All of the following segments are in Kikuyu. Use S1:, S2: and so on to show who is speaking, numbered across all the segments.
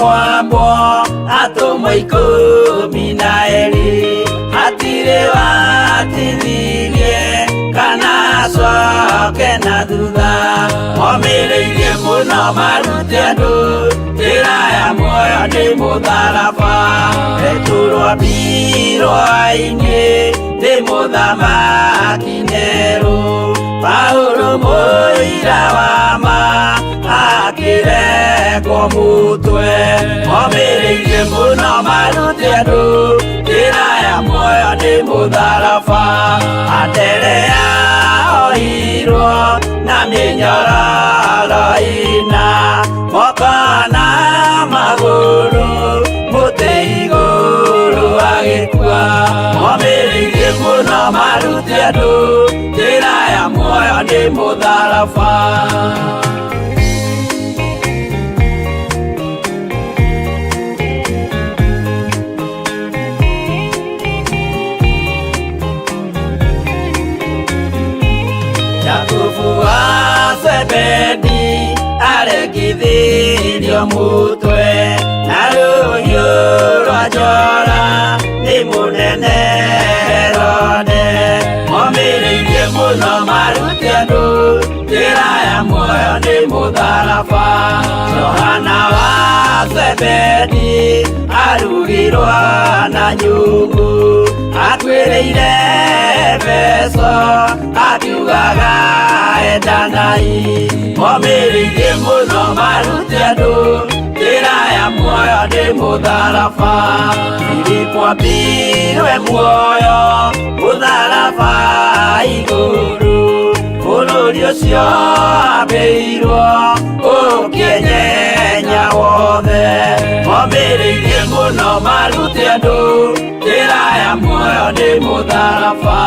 S1: Kwambwo atũmwo 12 hatirĩ watithirie kana acoke na thutha. Omĩrĩirie mũno marute andũ njĩra ya muoyo nĩ mũtharaba. Petero ambirwo-inĩ nĩ mũthamaki Nero. Paulo mũira wa ma akĩrekwo mũtwe. Omĩrĩirie mũno marute andũ njĩra ya muoyo nĩ mũtharaba. Anderea ohirwo na mĩnyororo ĩna moko na magũrũ mũtĩ igũrũ agĩkua. Omĩrĩirie mũno marute andũ njĩra ya muoyo nĩ mũtharaba. Jakubu wa Zebedi arekithirio mutwe na rũhiũ rwa njora nĩ mũnene Herode. Momĩrĩirie mũno marute andũ njĩra ya muoyo nĩ mũtharaba. Johana wa Zebedi arugirwo na nyungu akuĩrĩire Efeso akiugaga endanai. Momĩrĩirie mũno marute andũ njĩra ya muoyo nĩ mũtharaba. Filipo ambirwe muoyo mũtharaba igũrũ bũrũri ũcio ambĩirwo ũkĩenyenya wothe. Momĩrĩirie mũno marute andũ njĩra ya muoyo nĩ mũtharaba.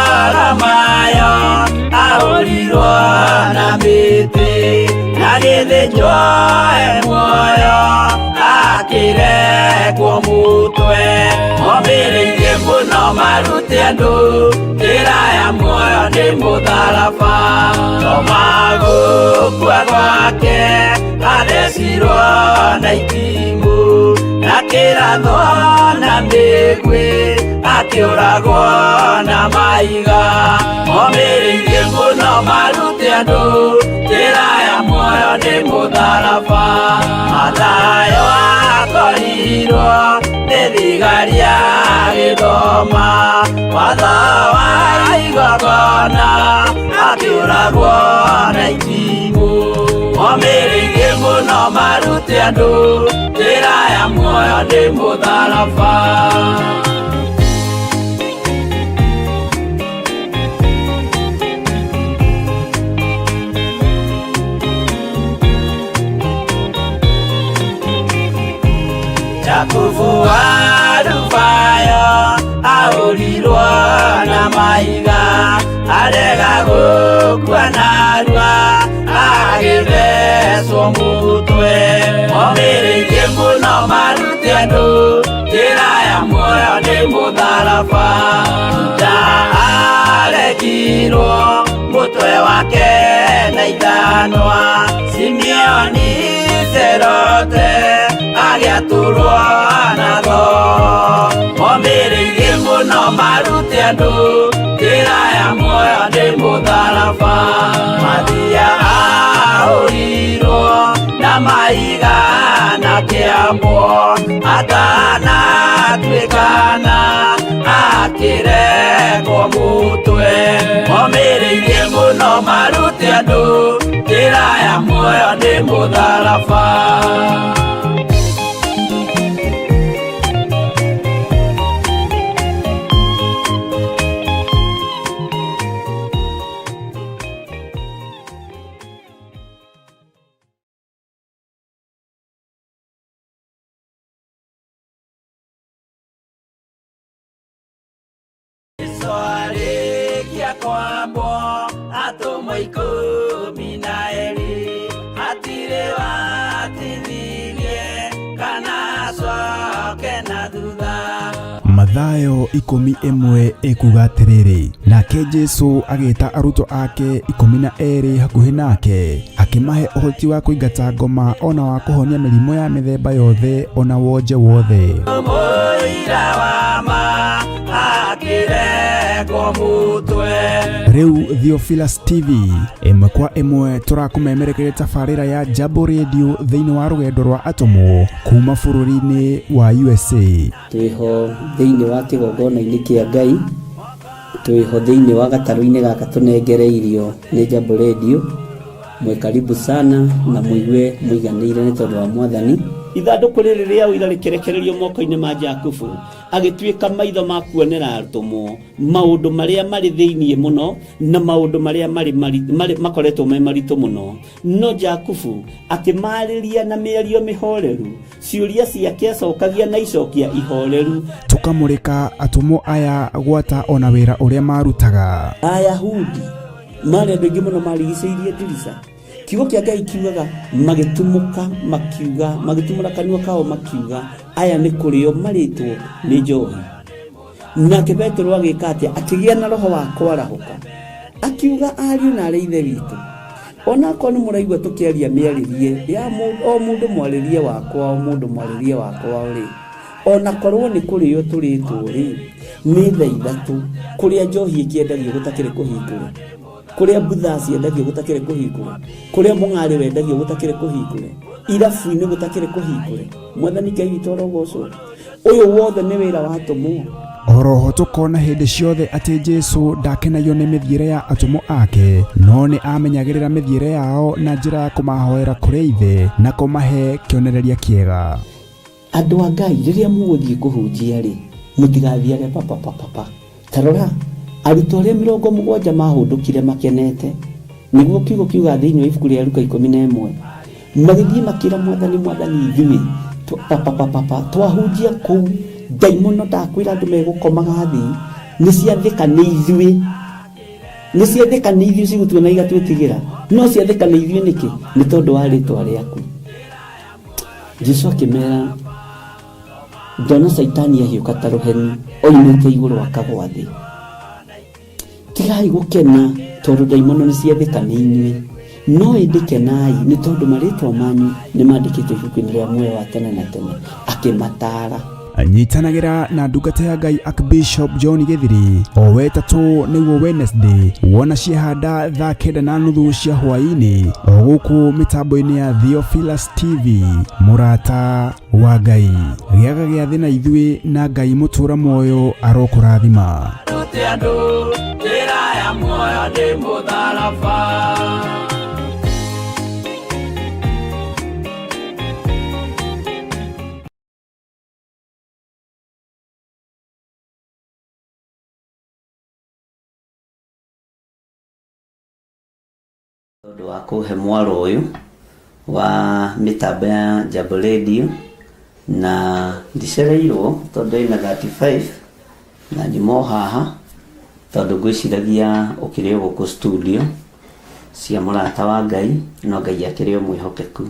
S1: Baritholomayo ahũrirwo na mĩtĩ na gĩthĩnjwo e muoyo akĩrekwo mũtwe. Momĩrĩirie mũno marute andũ njĩra ya muoyo nĩ mũtharaba. Toma gũkua gwake athecirwo na itimũ na kĩrathwo na mĩguĩ akĩũragwo na mahiga. Momĩrĩirie mũno marute andũ njĩra ya muoyo nĩ mũtharaba. Mathayo akorirwo nĩ thigari agĩthoma watho wa igongona akĩũragwo na itimũ. Momĩrĩirie mũno marute andũ njĩra ya muoyo nĩ mũtharaba. Jakubu wa Alufayo ahũrirwo na mahiga arega gũkua narua agĩthecwo mũtwe. Momĩrĩirie mũno marute andũ njĩra ya muoyo nĩ mũtharaba. Juda arekirwo mũtwe wake na ithanwa. Simeoni Zerote agĩatũrwo na thoo. Momĩrĩirie mũno marute andũ njĩra ya muoyo nĩ mũtharaba. Mathia ahũrirwo na mahiga na kĩambwo atanatuĩkana akĩrekwo mũtwe. Momĩrĩirie mũno marute andũ njĩra ya muoyo nĩ mũtharaba. Jesu arĩkia kwambwo atũmwo 12 hatirĩ watithirie
S2: Mathayo 11 ĩkuga atĩrĩrĩ, nake Jesu agĩta arutwo ake 12 hakuhĩ nake, akĩmahe ũhoti wa kũingata ngoma ona wa kũhonia mĩrimũ ya mĩthemba yothe ona wonje wothe.
S1: Mũira wa ma akĩrengwo mũtwe.
S2: Rĩu Theophilus TV ĩmwe kwa ĩmwe tũrakũmemerekeria tabarĩra ya Jambo Radio thĩinĩ wa rũgendo rwa atũmwo kuma bũrũri-inĩ wa USA.
S3: Twĩho thĩinĩ wa kĩgongona-inĩ kĩa Ngai, twĩho thĩinĩ wa gatarũ-inĩ gaka tũnengereirio nĩ Jambo Radio. Mwĩ karibu sana na mũigue mũiganĩire nĩ tondũ wa Mwathani.
S4: Ithandũkũ rĩrĩ rĩa ũira rĩkĩrekererio moko-inĩ ma Jakubu, agĩtuĩka maitho ma kuonera atũmwo maũndũ marĩa marĩ thĩinĩ mũno na maũndũ marĩa marĩ makoretwo me maritũ mũno. No Jakubu akĩmarĩria na mĩario mĩhoreru, ciũria ciake acokagia na icokia ihoreru.
S2: Tũkamũrĩka atũmwo aya gwata ona wĩra ũrĩa marutaga.
S4: Ayahudi marĩ andũ aingĩ mũno marigicĩirie ndirica. Kiugo kĩa Ngai kiugaga magĩtumũka makiuga, magĩtumũra kanua kao makiuga, aya nĩ kũrĩo marĩtwo nĩ njohi. Nake Petero agĩka atĩa? Akĩgĩa na roho wa kwarahũka, akiuga ariũ na arĩ ithe witũ, onakorwo nĩ mũraigua tũkĩaria mĩarĩrie ya o mũndũ mwarĩrie wakwa, o mũndũ mwarĩrie wakwa rĩ, onakorwo nĩ kũrĩo tũrĩtwo rĩ, nĩ thaa ithatũ kũrĩa njohi ĩkĩendagio gũtakĩrĩ kũhingũre, kũrĩa mbutha ciendagio gũtakĩrĩ kũhingũre, kũrĩa mũng'arĩ wendagio gũtakĩrĩ kũhingũre, irabu-inĩ gũtakĩrĩ kũhingũre. Mwathani Ngai witũ arogocwo. Ũyũ wothe nĩ wĩra wa atũmwo.
S2: Oroho tũkona hĩndĩ ciothe atĩ Jesu ndakenagio nĩ mĩthiĩre ya atũmwo ake, no nĩ amenyagĩrĩra mĩthiĩre yao na njĩra ya kũmahoera kũrĩ Ithe na kũmahe kĩonereria kĩega.
S4: Andũ a Ngai, rĩrĩa mũgũthiĩ kũhunjia rĩ, mũtigathiage papapapapa. Ta rora, arutwo arĩa 70 mahũndũkire makenete, nĩguo kiugo kiuga thĩinĩ wa ibuku rĩa Luka 11, magĩthiĩ makĩra Mwathani, Mwathani ithuĩ papapapapa twahunjia kũu ndaimono ndakwĩra andũ megũkomaga thĩ, nĩ ciathĩka nĩ ithuĩ, nĩ ciathĩka nĩ ithuĩ cigũtuona igatwĩtigĩra, no ciathĩka nĩ ithuĩ nĩkĩ? Nĩ tondũ wa rĩtwa rĩaku. Jesu akĩmera, ndona Caitani ahiũka ta rũheni oimĩte igũrũ akagwa thĩ. Tigai gũkena tondũ ndaimono nĩ ciathĩka nĩ inyuĩ, no ĩndĩ kenai nĩ tondũ marĩtwa manyu nĩ mandĩkĩtwo ibuku-inĩ rĩa muoyo wa tene na tene. Akĩmataara.
S2: Nyitanagĩra na ndungata ya Ngai Archbishop John Gĩthiri o wetatũ nĩguo Wednesday, wona ciehanda thaa 9:30 cia hwaĩ-inĩ o gũkũ mĩtambo-inĩ ya Theophilus TV. Mũrata wa Ngai, gĩaga gĩathĩ na ithuĩ na Ngai mũtũra muoyo arokũrathima.
S1: Rute andũ njĩra ya muoyo nĩ mũtharaba.
S3: Tondũ wa kũhe mwaro ũyũ wa mĩtambo ya Jambo Radio, na ndicereirwo tondũ ĩna 35 na nyuma o haha tondũ ngwĩciragia ũkĩrĩ o gũkũ studio cia mũrata wa Ngai, no Ngai akĩrĩ o mwĩhokeku.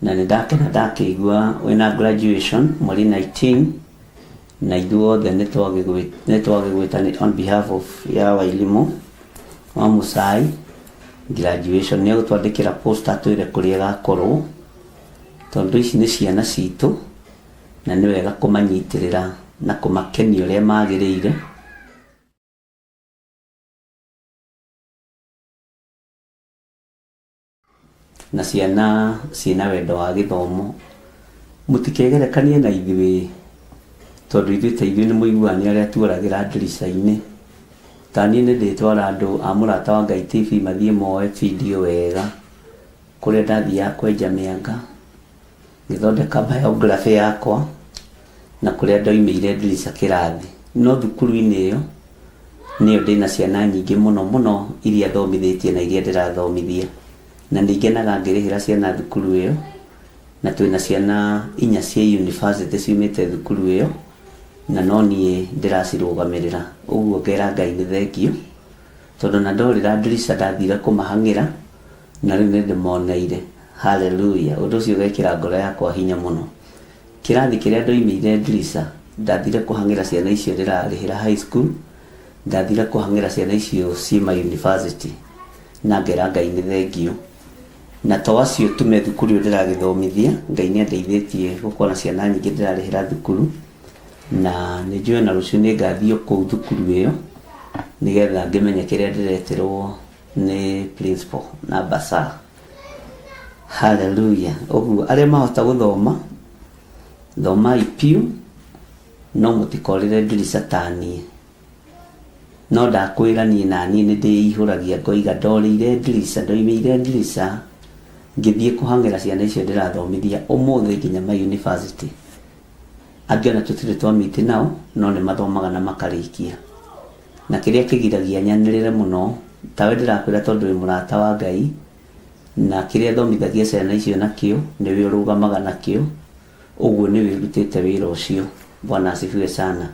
S3: Na nĩ ndakena ndakĩigua wĩna graduation mweri 19, na ithuothe nĩ twagĩgwĩta nĩ on behalf of ya Wairimũ wa Mũcai graduation. Nĩ egũtwandĩkĩra poster atwĩre kũrĩa ĩgakorwo, tondũ ici nĩ ciana citũ na nĩ wega kũmanyitĩrĩra na kũmakenia ũrĩa magĩrĩire. Na ciana ciĩna wendo wa gĩthomo, mũtikegerekanie na ithuĩ, tondũ ithuĩ ta ithuĩ nĩ mũiguaga nĩ arĩa tuoragĩra ndirica-inĩ. Ta niĩ nĩ ndĩtwara andũ a Mũrata wa Ngai TV mathiĩ moe video wega kũrĩa ndathiaga kwenja mĩanga, ngĩthondeka biography yakwa na kũrĩa ndoimĩire ndirica kĩrathi. No thukuru-inĩ ĩyo nĩyo ndĩna ciana nyingĩ mũno mũno iria thomithĩtie na iria ndĩrathomithia, na nĩ ngenaga ngĩrĩhĩra ciana thukuru ĩyo, na twĩna ciana inya cia university ciumĩte thukuru ĩyo, na no niĩ ndĩracirũgamĩrĩra. Ũguo ngera Ngai nĩ thengiũ, tondũ na ndorĩra ndirica ndathire kũmahang'ĩra na rĩu nĩ ndĩmoneire. Hallelujah. Ũndũ ũcio ũgekĩra ngoro yakwa hinya mũno. Kĩrathi kĩrĩa ndoimĩire ndirica Ndathire kũhang'ĩra ciana icio ndĩrarĩhĩra high school, ndathire kũhang'ĩra ciana icio ciĩ ma university, na ngera Ngai nĩ thengiũ. Na to acio tu me thukuru ĩyo ndĩragĩthomithia, Ngai nĩ andeithĩtie gũkorwo na ciana nyingĩ ndĩrarĩhĩra thukuru, na nĩ njũĩ ona rũciũ nĩ ngathiĩ o kũu thukuru ĩyo nĩgetha ngĩmenye kĩrĩa ndĩretĩrwo nĩ principal na bursar. Hallelujah. Ũguo arĩa mahota gũthoma, thomai piũ, no mũtikorĩre ndirica ta niĩ. No ndakwĩra niĩ na niĩ nĩ ndĩihũragia ngoiga ndorĩire ndirica, ndoimĩire ndirica ngĩthiĩ kũhang'ĩra ciana icio ndĩrathomithia ũmũthĩ nginya ma university. Angĩ ona tũtirĩ twa meet nao, no nĩ mathomaga na makarĩkia. Na kĩrĩa kĩgiragia nyanĩrĩre mũno, tawe ndĩrakwĩra tondũ wĩ mũrata wa Ngai, na kĩrĩa thomithagia ciana icio nakĩo, nĩwe ũrũgamaga nakĩo, ũguo nĩwe ũrutĩte wĩra ũcio. Bwana asifiwe sana.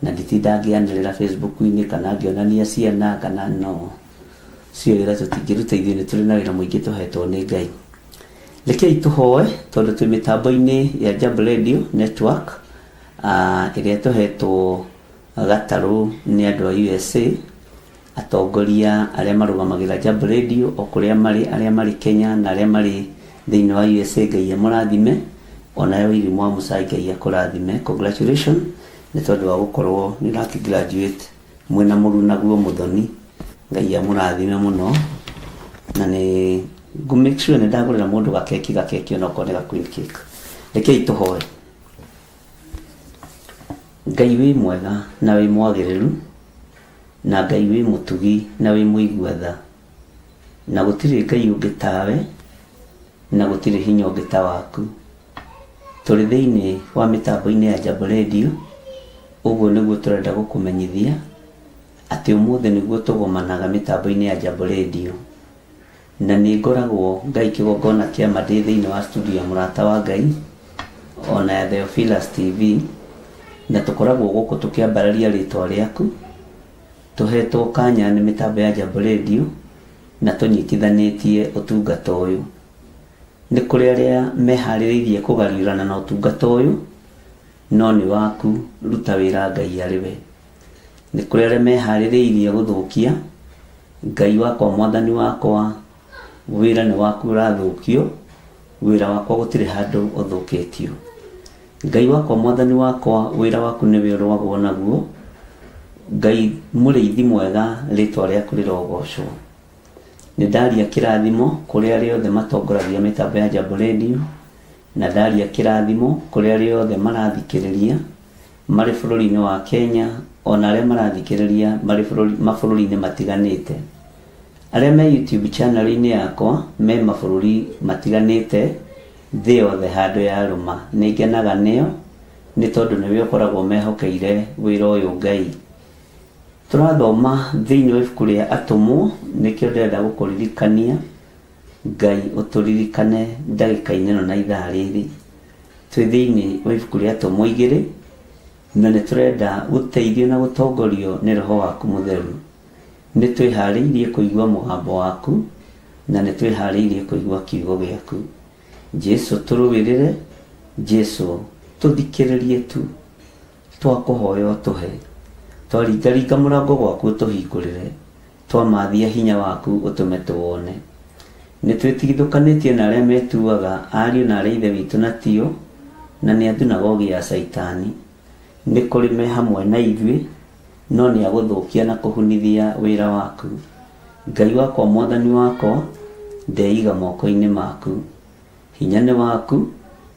S3: Na nditinda ngĩanĩrĩra Facebook-inĩ kana ngĩonania ciana kana no. Cio wĩra tũtingĩruta ithuĩ, nĩ tũrĩ na wĩra mũingĩ tũhetwo nĩ Ngai. Rekei tũhoe tondũ twĩ mĩtambo-inĩ ya Jambo Radio Network, ĩrĩa tũhetwo gatarũ nĩ andũ a USA, atongoria arĩa marũgamagĩrĩra Jambo Radio o kũrĩa marĩ, arĩa marĩ Kenya na arĩa marĩ thĩinĩ wa USA, Ngai amũrathime. Onawe Wairimũ wa Mũcai, Ngai akũrathime. Congratulations nĩ tondũ wa gũkorwo nĩ ũrakĩ graduate mwĩna mũrunaguo Mũthoni. Ngai amũrathime mũno, na nĩ ngũ make sure nĩ ndagũrĩra mũndũ gakeki, gakeki onokorwo nĩ ga queen cake. Rekei tũhoe. Ngai wĩ mwega na wĩ mwagĩrĩru, na Ngai wĩ mũtugi na wĩ mũigua tha, na gũtirĩ Ngai ũngĩ tawe, na gũtirĩ hinya ũngĩ ta waku. Tũrĩ thĩinĩ wa mĩtambo-inĩ ya Jambo Radio, ũguo nĩguo tũrenda gũkũmenyithia atĩ ũmũthĩ nĩguo tũgomanaga mĩtambo-inĩ ya Jambo Radio. Na nĩ ngoragwo Ngai kĩgongona kĩa ma ndĩ thĩinĩ wa studio ya mũrata wa Ngai ona ya Theophilus TV, na tũkoragwo gũkũ tũkĩambararia rĩtwa rĩaku, tũhetwo kanya nĩ mĩtambo ya Jambo Radio na tũnyitithanĩtie ũtungata ũyũ. Nĩ kũrĩ arĩa meharĩrĩirie kũgariũrana na ũtungata ũyũ, no nĩ waku, ruta wĩra Ngai arĩ we. Nĩ kũrĩ arĩa meharĩrĩirie gũthũkia, Ngai wakwa, mwathani wakwa, wĩra nĩ waku ũrathũkio, wĩra wakwa gũtirĩ handũ ũthũkĩtio. Ngai wakwa, mwathani wakwa, wĩra waku nĩwe ũrũagwo naguo. Ngai mũrĩithi mwega, rĩtwa rĩaku rĩrogocwo. Nĩ ndaria kĩrathimo kũrĩ arĩa othe matongoragia mĩtambo ya Jambo Radio, na ndaria kĩrathimo kũrĩ arĩa othe marathikĩrĩria marĩ bũrũri-inĩ wa Kenya, ona arĩa marathikĩrĩria marĩ mabũrũri-inĩ matiganĩte. Arĩa me YouTube channel-inĩ yakwa me mabũrũri matiganĩte thĩ yothe handũ ya rũma, nĩ ngenaga nĩo nĩ tondũ nĩwe ũkoragwo mehokeire wĩra ũyũ Ngai. Tũrathoma thĩinĩ wa ibuku rĩa Atũmwo, nĩkĩo ndĩrenda gũkũririkania Ngai ũtũririkane ndagĩka-inĩ ĩno na ithaa rĩrĩ. Twĩ thĩinĩ wa ibuku rĩa Atũmwo 2, na nĩ tũrenda gũteithio na gũtongorio nĩ Roho waku Mũtheru. Nĩ twĩharĩirie kũigua mũgambo waku, na nĩ twĩharĩirie kũigua kiugo gĩaku. Jesu tũrũĩrĩre, Jesu tũthikĩrĩrie tu, twakũhoya ũtũhe. Twaringaringa mũrango gwaku ũtũhingũrĩre, twamathia hinya waku ũtũme tũwone. Nĩ twĩtigithũkanĩtie na arĩa metuaga ariũ na arĩa ithe witũ na tio, na nĩ a thunagogi ya Caitani. Nĩ kũrĩ me hamwe na ithuĩ, no nĩ agũthũkia na kũhunithia wĩra waku. Ngai wakwa, mwathani wakwa, ndeiga moko-inĩ maku. Hinya nĩ waku,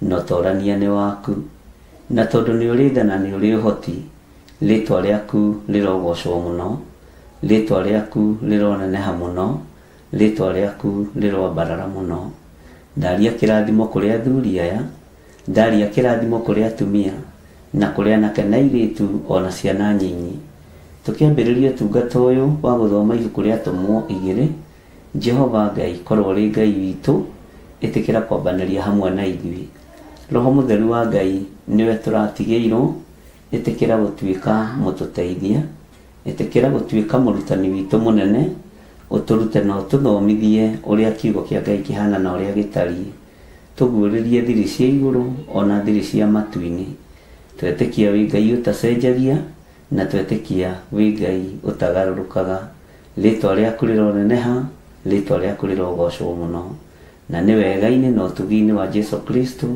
S3: na ũtorania nĩ waku. Na tondũ nĩ ũrĩ tha na nĩ ũrĩ ũhoti, rĩtwa rĩaku rĩrogocwo mũno, rĩtwa rĩaku rĩroneneha mũno, rĩtwa rĩaku rĩroambarara mũno. Ndaria kĩrathimo kũrĩ athuri aya, ndaria kĩrathimo kũrĩ atumia, na kũrĩ anake na airĩtu ona ciana nyinyi. Tũkĩambĩrĩria ũtungata ũyũ wa gũthoma ibuku rĩa Atũmwo 2, Jehova Ngai, korwo ũrĩ Ngai witũ, ĩtĩkĩra kwambanĩria hamwe na ithuĩ. Roho Mũtheru wa Ngai nĩwe tũratigĩirwo, ĩtĩkĩra gũtuĩka mũtũteithia, ĩtĩkĩra gũtuĩka mũrutani witũ mũnene, ũtũrute na ũtũthomithie ũrĩa kiugo kĩa Ngai kĩhana na ũrĩa gĩtariĩ. Tũguũrĩrie thiri cia igũrũ ona thiri cia matu-inĩ. Twetĩkia wĩ Ngai ũtacenjagia na twetĩkia wĩ Ngai ũtagarũrũkaga. Rĩtwa rĩaku rĩroneneha, rĩtwa rĩaku rĩrogocwo mũno. Na nĩ wega-inĩ na ũtugi-inĩ wa Jesu Kristo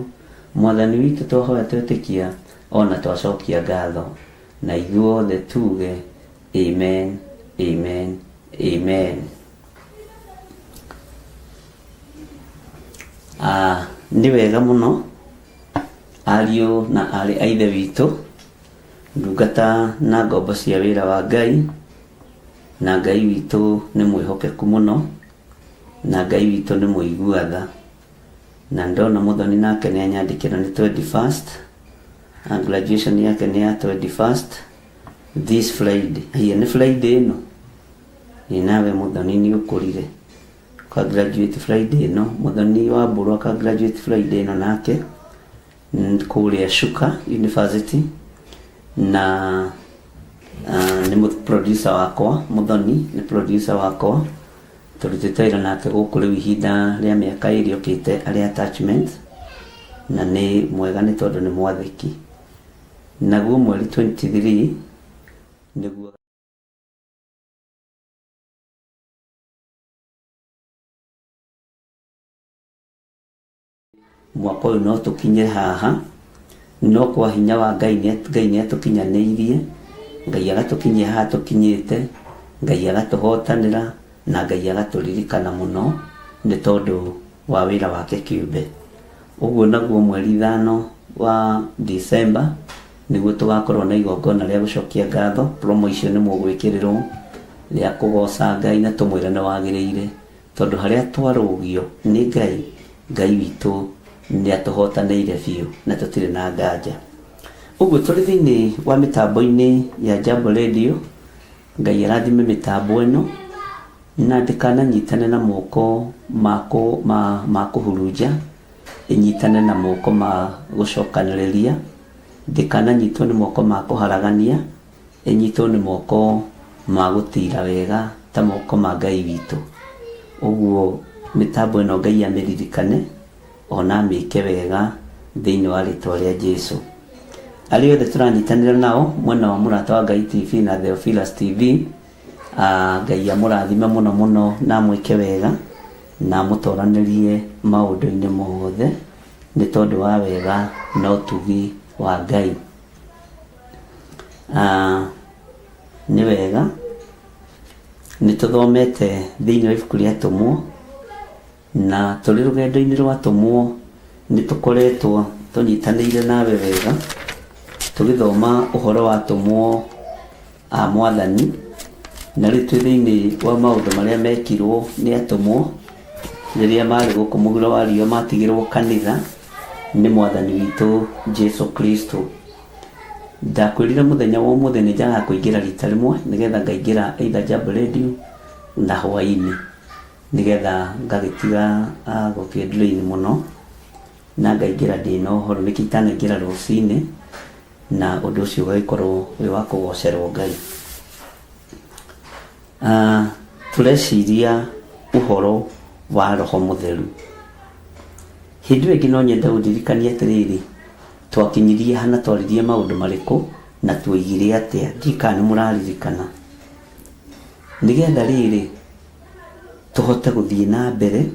S3: Mwathani witũ twahoya twetĩkia ona twacokia ngatho. Na ithuothe tuge amen, amen, amen. Nĩ wega mũno ariũ na aarĩ a Ithe witũ, ndungata na ngombo cia wĩra wa Ngai, na Ngai witũ nĩ mwĩhokeku mũno, na Ngai witũ nĩ mũigua tha. Na ndona Mũthoni nake nĩ anyandĩkĩra nĩ 21st, na graduation yake nĩ ya 21st this Friday. Hiya nĩ Friday ĩno? Ĩ nawe Mũthoni nĩ ũkũrire. Ũka graduate Friday ĩno, Mũthoni wa Mbũrũ aka graduate Friday ĩno nake kũrĩa Shuka University na nĩ producer wakwa, Mũthoni nĩ producer wakwa, tũrutĩte wĩra nake gũkũ rĩu ihinda rĩa mĩaka ĩrĩ okĩte arĩ attachment, na nĩ mwega nĩ tondũ nĩ mwathĩki. Naguo mweri 23 nĩguo Mwaka ũyũ no tũkinye haha, no kwa hinya wa Ngai Ngai nĩ atũkinyanĩirie, Ngai agatũkinyia haha tũkinyĩte, Ngai agatũhotanĩra na Ngai agatũririkana mũno nĩ tondũ wa wĩra wake kĩũmbe. Ũguo naguo mweri 5 wa December nĩguo tũgakorwo na igongona rĩa gũcokia ngatho, promo icio nĩ mũgwĩkĩrĩrwo, rĩa kũgoca Ngai na tũmwĩre nĩ wagĩrĩire. Tondũ harĩa twarũgio nĩ Ngai, Ngai witũ nĩ atũhotanĩire biũ na tũtirĩ na nganja. Ũguo tũrĩ thĩinĩ wa mĩtambo-inĩ ya Jambo Radio, Ngai arathime mĩtambo ĩno na ndĩkananyitane na moko ma kũhurunja, ĩnyitane na moko ma gũcokanĩrĩria, ndĩkananyitwo nĩ moko ma kũharagania, ĩnyitwo nĩ moko ma gũtira wega ta moko ma Ngai witũ. Ũguo mĩtambo ĩno Ngai amĩririkane ona amĩke wega thĩinĩ wa rĩtwa rĩa Jesu. Arĩa othe tũranyitanĩra nao mwena wa Mũrata wa Ngai TV na Theophilus TV, Ngai amũrathime mũno mũno na amwĩke wega na amũtoranĩrie maũndũ-inĩ mothe nĩ tondũ wa wega na ũtugi wa Ngai. Nĩ wega nĩ tũthomete thĩinĩ wa ibuku rĩa Atũmwo, na tũrĩ rũgendo-inĩ rwa Atũmwo nĩ tũkoretwo tũnyitanĩire nawe wega, tũgĩthoma ũhoro wa atũmwo a Mwathani, na rĩu twĩ thĩinĩ wa maũndũ marĩa mekirwo nĩ atũmwo rĩrĩa marĩ gũkũ mũhuro wa riũa matigĩrwo kanitha nĩ Mwathani witũ Jesu Kristo. Ndakwĩrire mũthenya wa ũmũthĩ nĩ njagaga kũingĩra rita rĩmwe nĩgetha ngaingĩra either Jambo Radio na hwaĩ-inĩ nĩgetha ngagĩtiga gũkĩ drain mũno na ngaingĩra ndĩna ũhoro nĩkĩo itanaingĩra rũcinĩ na ũndũ ũcio ũgagĩkorwo wĩ wa kũgocerwo Ngai. Tũreciria ũhoro wa Roho Mũtheru. Hĩndĩ ĩyo ĩngĩ no nyende ũndirikanie atĩrĩrĩ, twakinyirie ha na twaririe maũndũ marĩkũ na tuoigire atĩa? Ndiũĩ kana nĩ mũraririkana. Nĩgetha rĩrĩ, tũhote gũthiĩ na mbere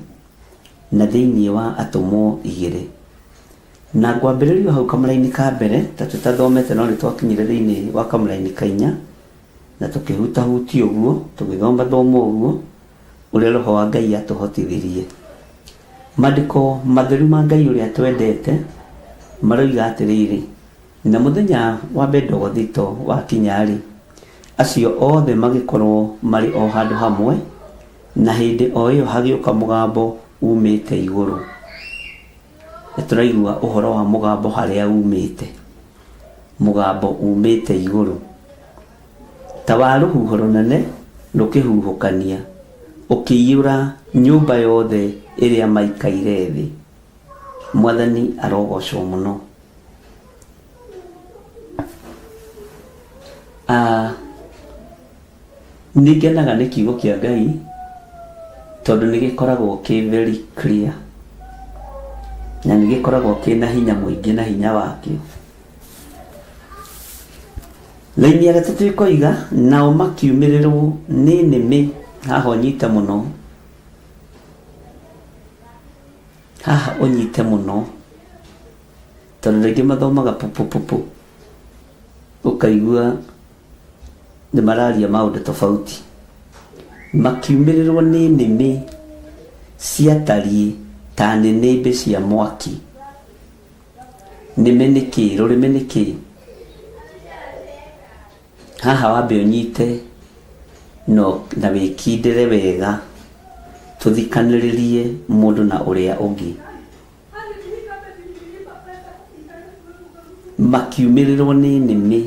S3: na thĩinĩ wa Atũmwo igĩrĩ. Na ngwambĩrĩria o hau kamũraini ka mbere, ta tũtathomete no nĩ twakinyire thĩinĩ wa kamũraini ka inya, na tũkĩhutahutia ũguo, tũgĩthomathoma ũguo, ũrĩa Roho wa Ngai atũhotithirie. Maandĩko matheru ma Ngai ũrĩa twendete maroiga atĩrĩrĩ, na mũthenya wa Bendegothito wakinya-rĩ, acio othe magĩkorwo marĩ o handũ hamwe, na hĩndĩ o ĩyo hagĩũka mũgambo uumĩte igũrũ. Nĩ tũraigua ũhoro wa mũgambo harĩa umĩte, mũgambo umĩte igũrũ. Ta wa rũhuho rũnene rũkĩhuhũkania, ũkĩiyũra nyũmba yothe ĩrĩa maikaire thĩ. Mwathani arogocwo mũno. Nĩ ngenaga nĩ kiugo kĩa Ngai tondũ nĩ gĩkoragwo kĩ very clear na nĩ gĩkoragwo kĩna hinya mũingĩ na hinya wakĩo. Raini ya gatatũ ĩkoiga nao makiumĩrĩrwo nĩ nĩmĩ. Haha ũnyite mũno, haha ũnyite mũno, tondũ rĩngĩ mathomaga pupupupu ũkaigua nĩ mararia maũndũ tofauti. Makiumĩrĩrwo nĩ nĩmĩ ciatariĩ ta nĩnĩmbĩ cia mwaki. Nĩmĩ nĩ kĩĩ? Rũrĩmĩ nĩ kĩĩ? Haha wambe ũnyite no, na wĩkindĩre wega tũthikanĩrĩrie mũndũ na ũrĩa ũngĩ. Makiumĩrĩrwo nĩ nĩmĩ.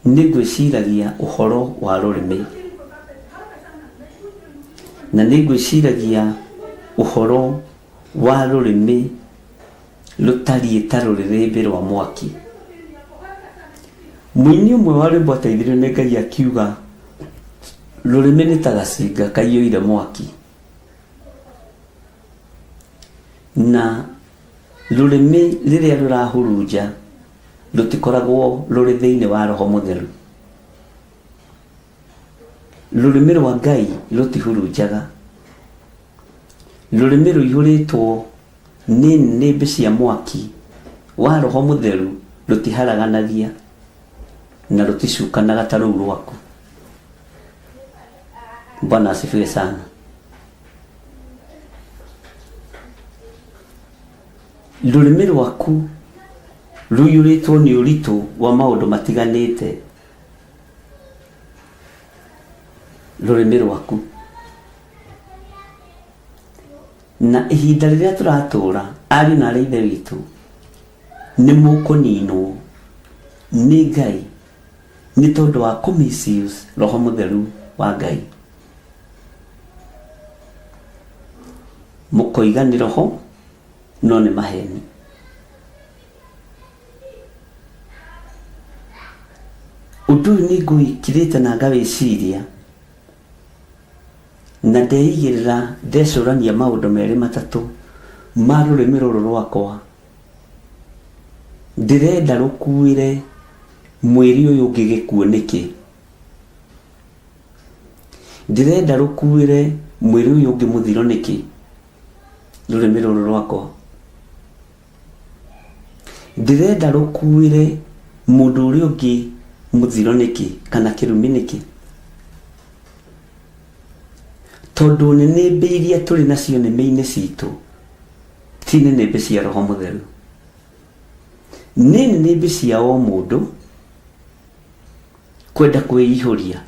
S3: Nĩ ngwĩciragia ũhoro wa rũrĩmĩ. Na nĩ ngwĩciragia ũhoro wa rũrĩmĩ rũtariĩ ta rũrĩrĩmbĩ rwa mwaki. Mũini ũmwe wa rwĩmbo ateithirio nĩ Ngai akiuga rũrĩmĩ nĩ ta gacinga kaiyũire mwaki. Na rũrĩmĩ rĩrĩa rũrahurunja rũtikoragwo rũrĩ thĩinĩ wa Roho Mũtheru. Rũrĩmĩ rwa Ngai rũtihurunjaga. Rũrĩmĩ rũihũrĩtwo nĩ nĩnĩmbĩ cia mwaki wa Roho Mũtheru rũtiharaganagia na rũticukanaga ta rũu rwaku. Bwana asifiwe sana. Rũrĩmĩ rwaku rũiyũrĩtwo nĩ ũritũ wa maũndũ matiganĩte. Rũrĩmĩ rwaku. Na ihinda rĩrĩa tũratũra, ariũ na aarĩ a Ithe witũ, nĩ mũkũninwo nĩ Ngai nĩ tondũ wa kũ misuse Roho Mũtheru wa Ngai. Mũkoiga nĩ Roho, no nĩ maheni. Ũndũ ũyũ nĩ ngũwĩkirĩte na ngawĩciria, na ndeigĩrĩra ndecũrania maũndũ merĩ matatũ ma rũrĩmĩ rũrũ rwakwa. Ndĩrenda rũkuĩre mwĩrĩ ũyũ ũngĩ gĩkuũ nĩkĩ? Ndĩrenda rũkuĩre mwĩrĩ ũyũ ũngĩ mũthiro nĩkĩ? Rũrĩmĩ rũrũ rwakwa. Ndĩrenda rũkuĩre mũndũ ũrĩa ũngĩ mũthiro nĩkĩ kana kĩrumi nĩkĩ? Tondũ nĩnĩmbĩ iria tũrĩ nacio nĩmĩ-inĩ citũ ti nĩnĩmbĩ cia Roho Mũtheru. Nĩ nĩnĩmbĩ cia o mũndũ kwenda kwĩihũria,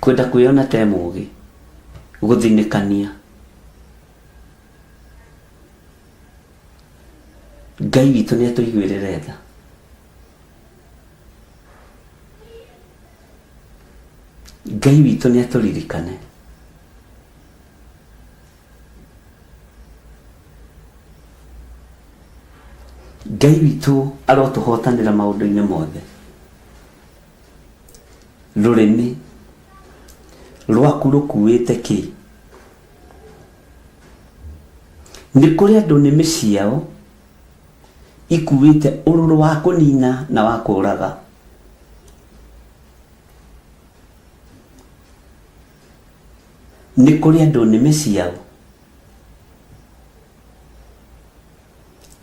S3: kwenda kwĩona ta e mũgĩ, gũthinĩkania. Ngai witũ nĩ atũiguĩrĩre tha. Ngai witũ nĩ atũririkane. Ngai witũ arotũhotanĩra maũndũ-inĩ mothe. Rũrĩmĩ rwaku rũkuĩte kĩ? Nĩ kũrĩ andũ nĩmĩ ciao ikuĩte ũrũrũ wa kũnina na wa kũraga. Nĩ kũrĩ andũ nĩmĩ ciao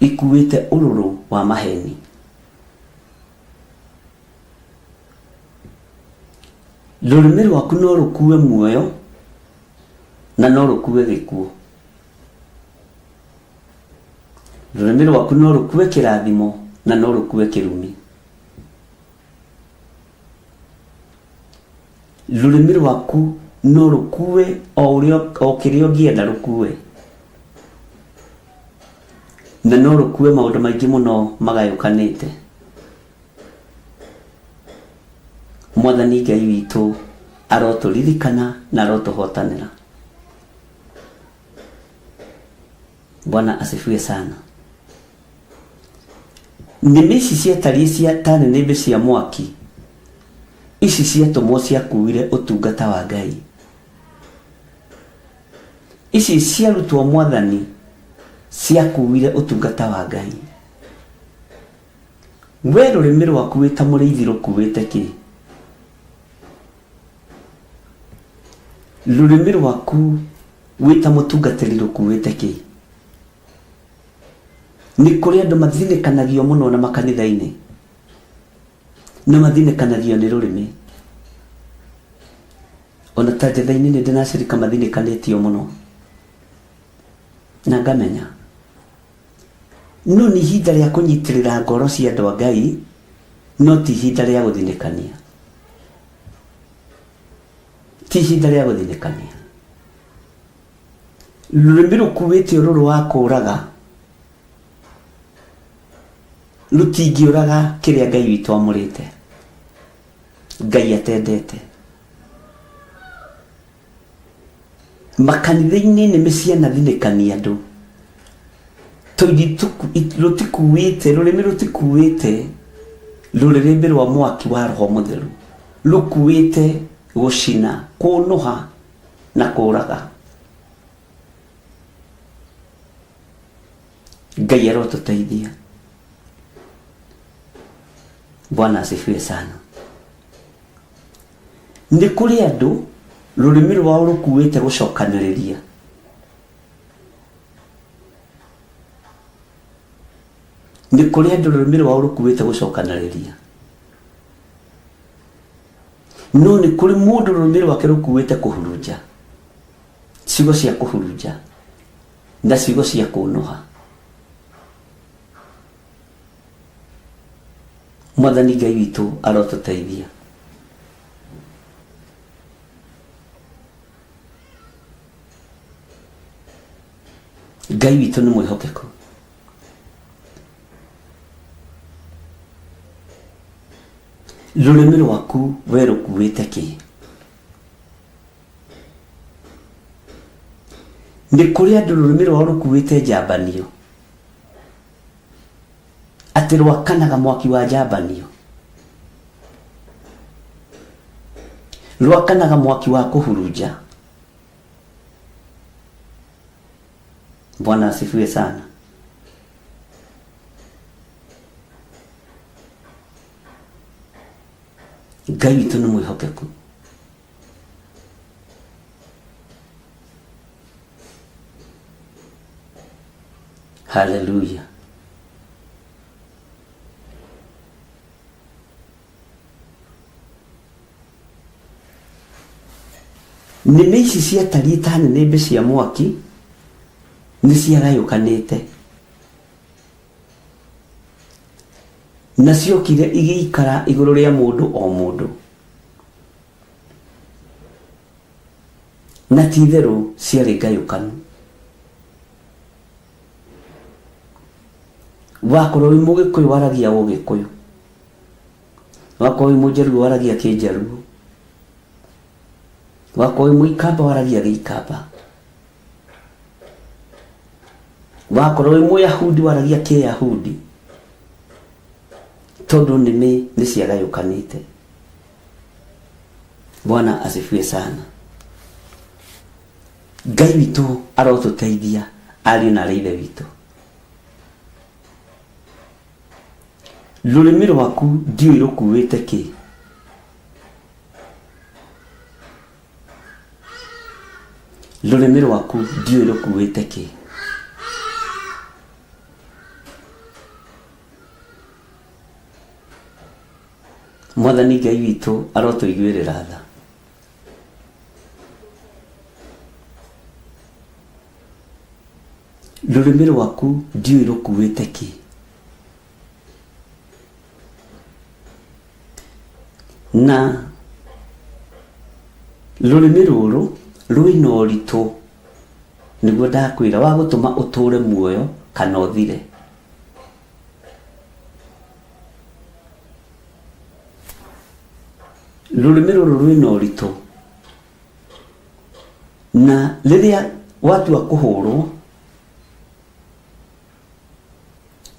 S3: ikuĩte ũrũrũ wa maheni. Rũrĩmĩ rwaku no rũkue muoyo na no rũkue gĩkuũ. Rũrĩmĩ rwaku no rũkue kĩrathimo na no rũkue kĩrumi. Rũrĩmĩ rwaku no rũkue o ũrĩa o kĩrĩa ũngĩenda rũkue. Na no rũkue maũndũ maingĩ mũno magayũkanĩte. Mwathani Ngai witũ arotũririkana na arotũhotanĩra. Bwana asifiwe sana. Nĩmĩ ici ciatariĩ cia ta nĩnĩmbĩ cia mwaki, ici ciatũmwo ciakuire ũtungata wa Ngai. Ici ciarutwo Mwathani ciakuire ũtungata wa Ngai. We rũrĩmĩ rwaku wĩ ta mũrĩithi rũkuĩte kĩ? Rũrĩmĩ rwaku wĩ ta mũtungatĩri rũkuĩte kĩ? Nĩ kũrĩ andũ mathinĩkanagio mũno na makanitha-inĩ, na mathinĩkanagio nĩ rũrĩmĩ. Ona ta njatha-inĩ nĩ ndĩ na acirika mathinĩkanĩtio mũno, na ngamenya. No nĩ ihinda rĩa kũnyitĩrĩra ngoro cia andũ a Ngai, no ti ihinda rĩa gũthinĩkania. Ti ihinda rĩa gũthinĩkania. Rũrĩmĩ rũkuĩte ũrũrũ wa kũũraga rũtingĩũraga kĩrĩa Ngai witũ amũrĩte, Ngai atendete. Makanitha-inĩ nĩmĩ cianathinĩkania andũ tondũ rũtikuĩte, rũrĩmĩ rũtikuĩte rũrĩrĩmbĩ rwa mwaki wa Roho Mũtheru, rũkuĩte gũcina, kũnũha na kũraga. Ngai arotũteithia. Bwana asifiwe sana. Nĩ kũrĩ andũ rũrĩmĩ rwao rũkuĩte gũcokanĩrĩria. Nĩ kũrĩ andũ rũrĩmĩ rwao rũkuĩte gũcokanĩrĩria. No nĩ kũrĩ mũndũ rũrĩmĩ rwake rũkuĩte kũhurunja. Ciugo cia kũhurunja na ciugo cia kũnũha. Mwathani Ngai witũ arotũteithia. Ngai witũ nĩ mwĩhokeku. Rũrĩmĩ rwaku we rũkuĩte kĩ? Nĩ kũrĩ andũ rũrĩmĩ rwao rũkuĩte njambanio. Atĩ rwakanaga mwaki wa njambanio. Rwakanaga mwaki wa kũhurunja. Bwana asifiwe sana. Ngai witũ nĩ mwĩhokeku. Haleluya. Nĩmĩ ici ciatariĩ ta nĩnĩmbĩ cia mwaki nĩ ciagayũkanĩte na ciokire igĩikara igũrũ rĩa mũndũ o mũndũ. Na ti itherũ ciarĩ ngayũkanu. Wakorwo wĩ mũgĩkũyũ waragia ũgĩkũyũ, wakorwo wĩ mũnjaruo waragia kĩnjaruo, wakorwo wĩ mũikamba waragia gĩikamba, wakorwo wĩ mũyahudi waragia kĩyahudi, tondũ nĩmĩ nĩ ciagayũkanĩte. Bwana asifiwe sana. Ngai witũ arotũteithia ariũ na arĩ ithe witũ. Rũrĩmĩ rwaku ndiũĩ rũkuĩte kĩ. Rũrĩmĩ rwaku ndiũĩ rũkuĩte kĩ. Mwathani Ngai witũ arotũiguĩrĩra tha. Rũrĩmĩ rwaku ndiũĩ rũkuĩte kĩ. Na rũrĩmĩ rũrũ rwĩna ũritũ nĩguo ndakwĩra wa gũtũma ũtũre muoyo kana ũthire. Rũrĩmĩ rũrũ rwĩna ũritũ na rĩrĩa watua kũhũrwo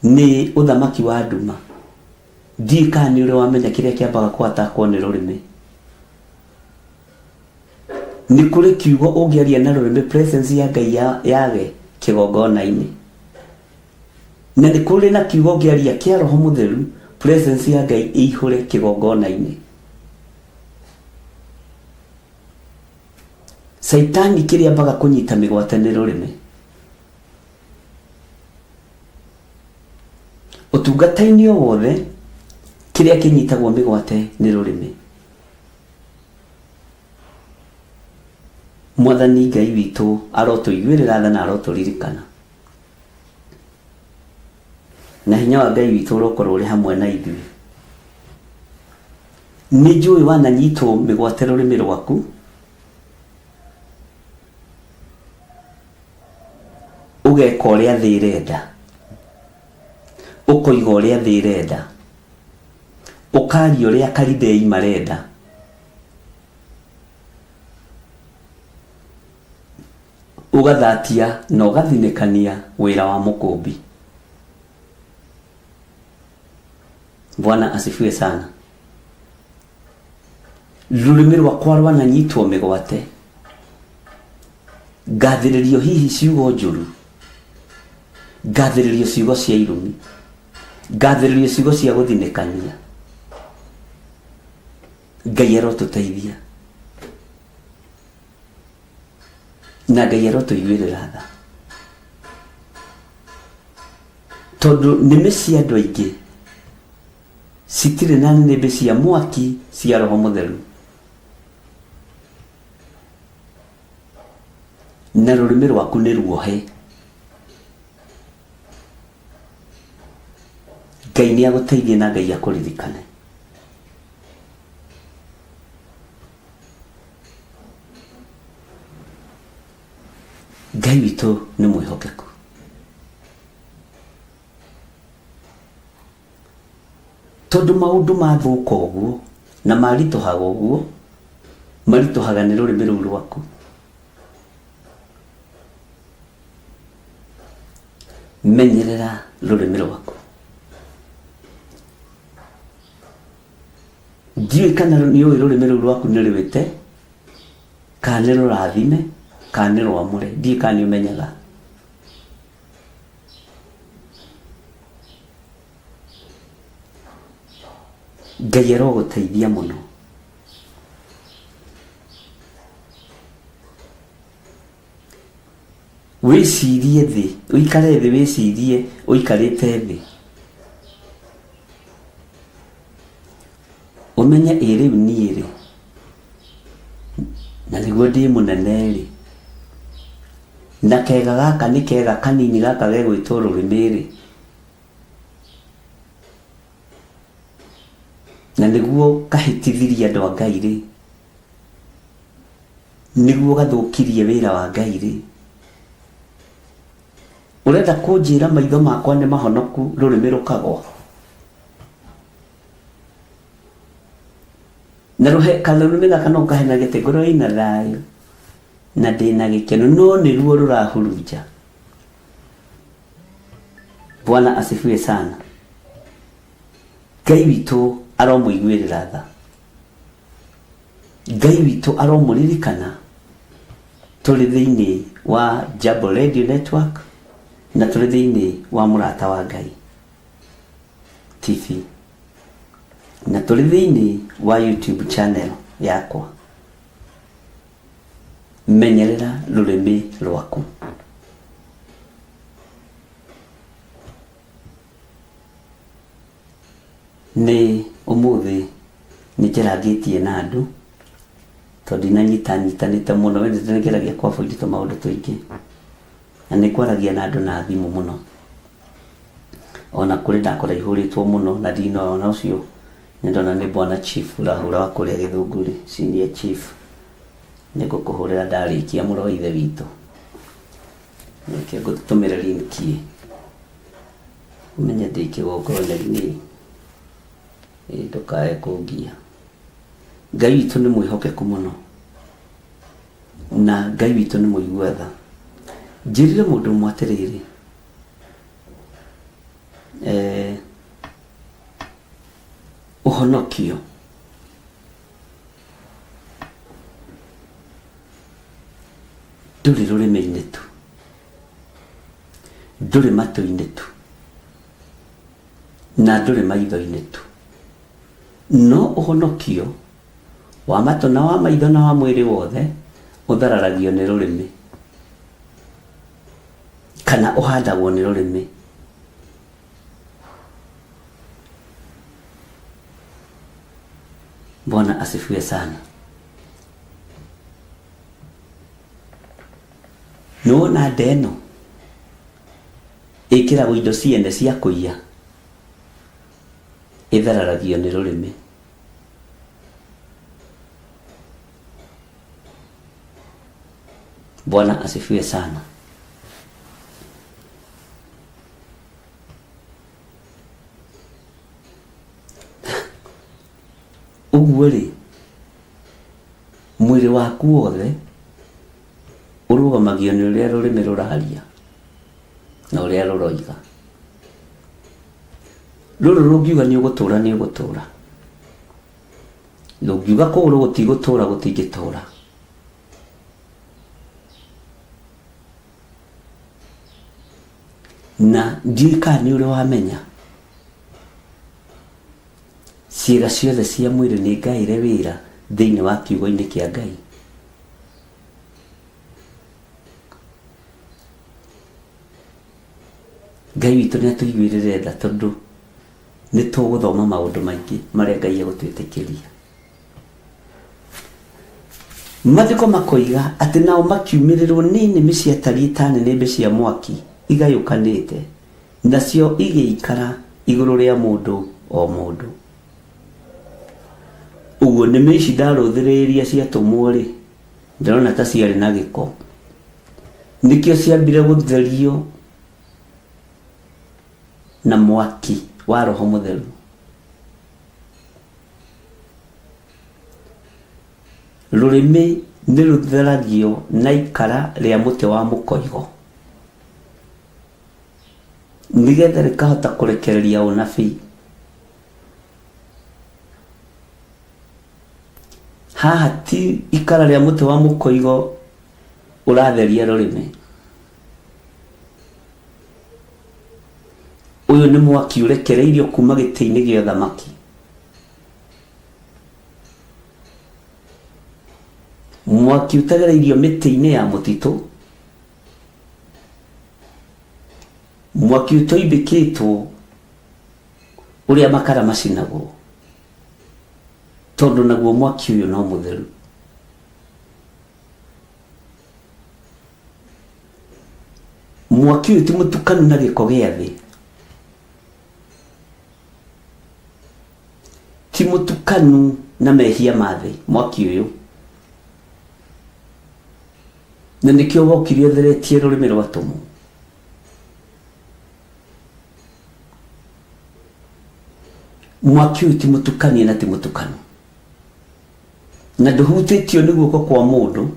S3: nĩ ũthamaki wa nduma, ndiũĩ kana nĩ ũrĩ wamenya kĩrĩa kĩambaga kũ attack wo nĩ rũrĩmĩ. Nĩ kũrĩ kiugo ũngĩaria na rũrĩmĩ presence ya Ngai yage kĩgongona-inĩ. Na nĩ kũrĩ na kiugo ũngĩaria kĩa Roho Mũtheru Presence ya Ngai ĩihũre kĩgongona-inĩ. Caitani kĩrĩa ambaga kũnyita mĩgwate nĩ rũrĩmĩ. Ũtungata-inĩ o wothe kĩrĩa kĩnyitagwo mĩgwate nĩ rũrĩmĩ. Mwathani Ngai witũ arotũiguĩrĩra tha na arotũririkana. Na hinya wa Ngai witũ ũrokorwo ũrĩ hamwe na ithuĩ. Nĩ njũĩ wananyitwo mĩgwate rũrĩmĩ rwaku, ũgeka ũrĩa thĩ ĩrenda, ũkoiga ũrĩa thĩ ĩrenda, ũkaria ũrĩa Akalidei marenda. Ũgathatia na ũgathinĩkania wĩra wa mũkũmbi. Bwana asifiwe sana. Rũrĩmĩ rwakwa rwananyitwo mĩgwate, ngathĩrĩrio hihi ciugo njũru, ngathĩrĩrio ciugo cia irumi, ngathĩrĩrio ciugo cia gũthinĩkania. Ngai arotũteithia na Ngai arotũiguĩrĩra tha, tondũ nĩmĩ cia andũ aingĩ citirĩ na nĩnĩmbĩ cia mwaki cia Roho Mũtheru, na rũrĩmĩ rwaku nĩ ruohe. Ngai nĩ agũteithie na Ngai akũririkane. Ngai witũ nĩ mwĩhokeku. Tondũ maũndũ mathũka ũguo na maritũhaga ũguo, maritũhaga nĩ rũrĩmĩ rũu rwaku. Menyerera rũrĩmĩ rwaku. Ndiũĩ kana nĩ ũĩ rũrĩmĩ rũu rwaku nĩ rwĩte, kana nĩ rũrathime, kana nĩ rwamũre. Ndiũĩ kana nĩ ũmenyaga. Ngai arogũteithia mũno. Wĩcirie thĩ, ũikare thĩ wĩcirie ũikarĩte thĩ. Ũmenye ĩ rĩu niĩ rĩ, na nĩguo ndĩ mũnene rĩ, na kega gaka nĩ kega kanini gaka gegwĩtwo rũrĩmĩ rĩ, na nĩguo kahĩtithirie andũ a Ngai rĩ, nĩguo gathũkirie wĩra wa Ngai rĩ, ũrenda kũnjĩra maitho makwa nĩ mahonoku rũrĩmĩ rũkagwa? Na rũhe karũrĩmĩ gaka no kahenagie atĩ ngoro ĩna thayũ na ndĩna gĩkeno, no nĩruo rũrahurunja. Bwana asifiwe sana. Ngai witũ aromũiguĩrĩra tha. Ngai witũ aromũririkana tũrĩ thĩinĩ wa Jambo Radio Network na tũrĩ thĩinĩ wa Mũrata wa Ngai TV na tũrĩ thĩinĩ wa YouTube channel yakwa. Menyerera rũrĩmĩ rwaku. Nĩ ũmũthĩ nĩ njarangĩtie na andũ tondũ ndinanyita nyitanĩte mũno, we nĩ ngeragia kũ avoid tũmaũndũ tũingĩ na nĩ ngwaragia na andũ na thimũ mũno. Ona kũrĩ ndakora ihũrĩtwo mũno na ndinona ũcio nĩ ndona nĩ bwana chief ũrahũra wa kũrĩa Gĩthũngũri, senior chief. Nĩ ngũkũhũrĩra ndarĩkia mũrũ wa ithe witũ. Reke ngũtũmĩre link ĩ. Ũmenye ndĩ kĩgongona-inĩ ĩ ndũkae kũngia. Ngai witũ nĩ mwĩhokeku mũno na Ngai witũ nĩ mũigua tha. Njĩrire mũndũ ũmwe atĩrĩrĩ, eh, ũhonokio ndũrĩ rũrĩmĩ-inĩ tu, ndũrĩ matũ-inĩ tu, Na ndũrĩ maitho-inĩ tu, no ũhonokio wa matũ na wa maitho na wa mwĩrĩ wothe ũthararagio nĩ rũrĩmĩ, kana ũhandagwo nĩ rũrĩmĩ. Bwana asifiwe sana. Nĩwona nda ĩno ĩkĩragwo indo ciene cia kũiya, ĩthararagio nĩ rũrĩmĩ. Bwana asifiwe sana. Ũguo rĩ, mwĩrĩ waku wothe ũrũgamagio nĩ ũrĩa rũrĩmĩ rũraria na ũrĩa rũroiga. Rũrũ rũngiuga nĩ ũgũtũra nĩ ũgũtũra, rũngiuga kũgũrũ gũtigũtũra gũtingĩtũra. Na ndiũĩ kana nĩ ũrĩ wamenya ciĩga ciothe cia mwĩrĩ nĩ ngaĩre wĩra thĩinĩ wa kiugo-inĩ kĩa Ngai. Ngai witũ nĩ atũiguĩrĩre tha tondũ nĩ tũgũthoma maũndũ maingĩ marĩa Ngai egũtwĩtĩkĩria. Maandĩko makoiga atĩ nao makiumĩrĩrwo nĩ nĩmĩ ciatariĩ ta nĩnĩmbĩ cia mwaki igayũkanĩte, nacio igĩikara igũrũ rĩa mũndũ o mũndũ. Ũguo nĩmĩ ici ndarũthĩrĩria ciatũmwo-rĩ, ndĩrona ta ciarĩ na gĩko. Nĩkĩo ciambire gũtherio na mwaki wa Roho Mũtheru. Rũrĩmĩ nĩ rũtheragio na ikara rĩa mũtĩ wa mũkoigo, nĩgetha rĩkahota kũrekereria ũnabii. Haha ti ikara rĩa mũtĩ wa mũkoigo ũratheria rũrĩmĩ. Ũyũ nĩ mwaki ũrekereirio kuma gĩtĩ-inĩ gĩa ũthamaki. Mwaki ũtagereirio mĩtĩ-inĩ ya mũtitũ, mwaki ũtoimbĩkĩtwo ũrĩa makara macinagwo, tondũ naguo mwaki ũyũ no mũtheru. Mwaki ũyũ ti mũtukanu na gĩko gĩa thĩ. Ti mũtukanu na mehia ma thĩ mwaki ũyũ. Na nĩkĩo wokire ũtheretie rũrĩmĩ rwa atũmwo. Mwaki ũyũ ti mũtukanie na ti mũtukanu. Na ndũhutĩtio nĩ guoko kwa mũndũ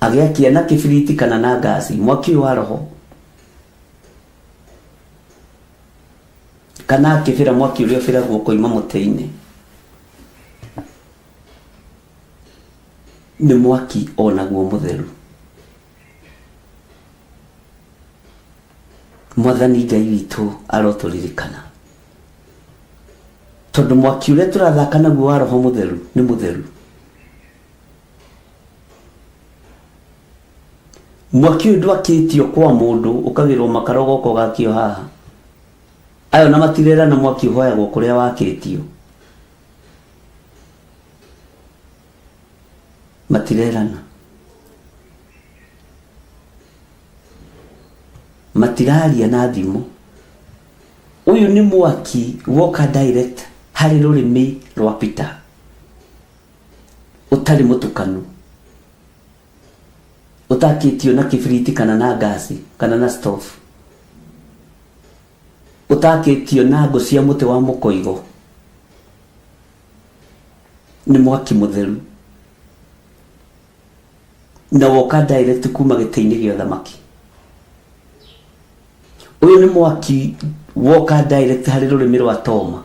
S3: agĩakia na kĩbiriti kana na ngasi. Mwaki ũyũ wa roho kana akĩbĩra mwaki ũrĩa ũbĩragwo ũkoima mũtĩ-inĩ nĩ mwaki o naguo mũtheru. Mwathani Ngai witũ arotũririkana tondũ mwaki ũrĩa tũrathaka naguo wa roho mũtheru nĩ mũtheru. Mwaki ũyũ ndwakĩtio kwa mũndũ ũkagĩrwo makara ũgoka ũgakio haha. Ayo na matirerana mwaki ũhoyagwo kũrĩa wakĩtio. Matirerana. Matiraria na thimũ. Ũyũ nĩ mwaki woka direct harĩ rũrĩmĩ rwa Peter. Ũtarĩ mũtukanu. Ũtakĩtio na kĩbiriti kana na ngasi kana na stove. Ũtakĩtio na ngũ cia mũtĩ wa mũkoigo. Nĩ mwaki mũtheru. Na woka direct kuma gĩtĩ-inĩ gĩa ũthamaki. Ũyũ nĩ mwaki woka direct harĩ rũrĩmĩ rwa Toma.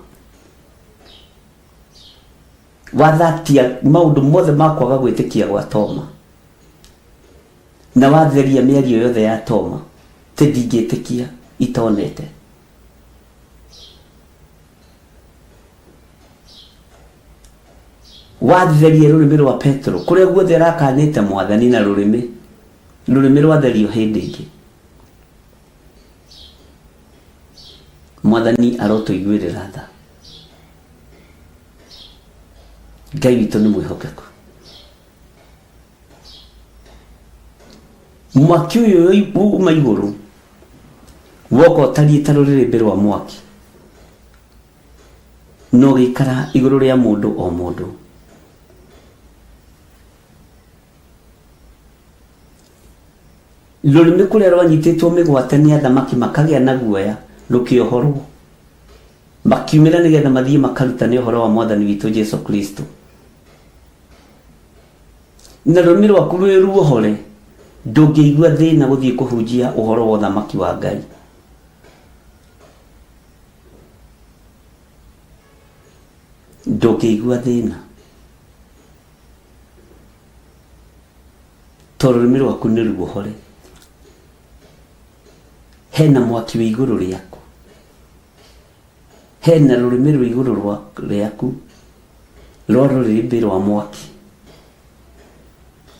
S3: Wathatia maũndũ mothe ma kwaga gwĩtĩkia gwa Toma. Na watheria mĩario yothe ya Toma. Tĩ ndingĩtĩkia itonete. Watherie rũrĩmĩ rwa Petero kũrĩa guothe arakanĩte mwathani na rũrĩmĩ, rũrĩmĩ rwatherio hĩndĩ ĩngĩ. Mwathani arotũiguĩrĩra tha. Ngai witũ nĩ mwĩhokeku. Mwaki ũyũ uma igũrũ woka ũtariĩ ta rũrĩrĩmbĩ rwa mwaki na ũgĩikara igũrũ rĩa mũndũ o mũndũ. Rũrĩmĩ kũrĩa rwanyitĩtwo mĩgwate nĩ athamaki makagĩa na guoya rũkĩohorwo, makiumĩra nĩgetha mathiĩ makarutane ũhoro wa mwathani witũ Jesu Kristo. Na rũrĩmĩ rwaku rwĩ ruohore, ndũngĩigua thĩna gũthiĩ kũhunjia ũhoro wa ũthamaki wa Ngai. Ndũngĩigua thĩna tondũ rũrĩmĩ rwaku nĩ ruohore. Hena mwaki wĩ igũrũ rĩaku, hena rũrĩmĩ rwĩ igũrũ rĩaku rwa rũrĩrĩmbĩ rwa mwaki.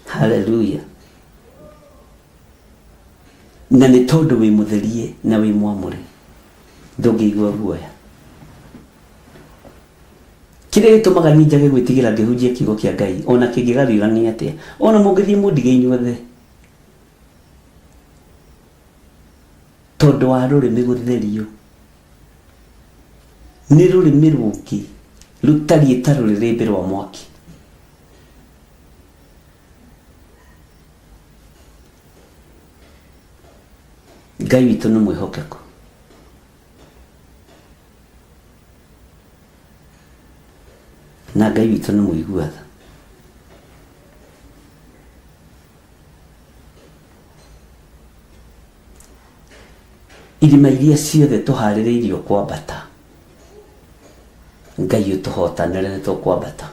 S3: Haleluya! Na nĩ tondũ wĩ mũtherie na wĩ mwamũre, ndũngĩigua guoya. Kĩrĩa gĩtũmaga niĩ njage gwĩtigĩra ngĩhunjia kiugo kĩa Ngai, ona kĩngĩgariũrania atĩa, ona mũngĩthiĩ mũndige inyuothe, tondũ wa rũrĩmĩ gũtherio. Nĩ rũrĩmĩ rũngĩ rũtariĩ ta rũrĩrĩmbĩ rwa mwaki. Ngai witũ nĩ mwĩhokeku. Na Ngai witũ nĩ mũigua tha. Irĩma iria ciothe tũharĩrĩirio kwambata, Ngai ũtũhotanĩre nĩ tũkwambata.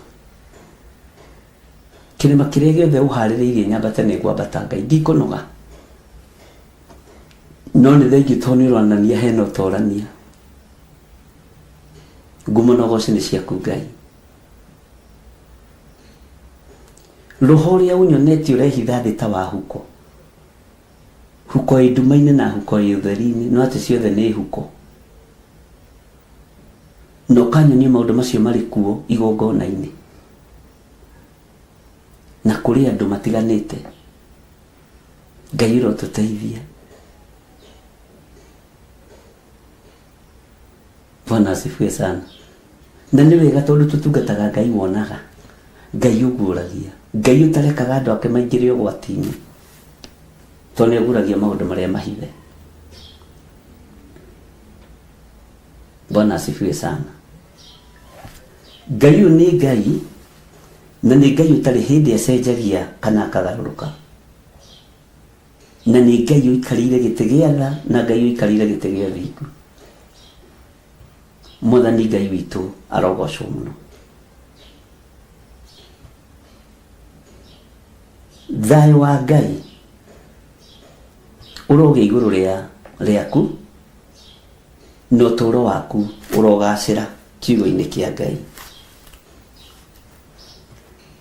S3: Kĩrĩma kĩrĩa gĩothe ũharĩrĩirie nyambate nĩ ngwambata Ngai, ndikũnoga. No nĩ thengiũ tondũ nĩ ũronania hena ũtorania. Ngumo na ũgoci nĩ ciaku Ngai. Roho ũrĩa ũnyonetie ũrehitha thĩ ta wa huko. Huko ĩ nduma-inĩ na huko ĩ ũtheri-inĩ, no atĩ ciothe nĩ huko. Na ũkanyonia maũndũ macio marĩ kuo igongona-inĩ. Na kũrĩ andũ matiganĩte. Ngai ũrotũteithia. Bwana asifiwe sana. Na nĩ wega tondũ tũtungataga Ngai wonaga, Ngai ũguũragia, Ngai ũtarekaga andũ ake maingĩre ũgwati-inĩ, tondũ nĩ aguũragia maũndũ marĩa mahithe. Bwana asifiwe sana. Ngai ũyũ nĩ Ngai, na nĩ Ngai ũtarĩ hĩndĩ acenjagia kana akagarũrũka. Na nĩ Ngai ũikarĩire gĩtĩ gĩa tha na Ngai ũikarĩire gĩtĩ gĩa ũthingu. Mwathani Ngai witũ arogocwo mũno. Thayũ wa Ngai ũrogĩa igũrũ rĩa rĩaku na ũtũũro waku ũrogacĩra kiugo-inĩ kĩa Ngai.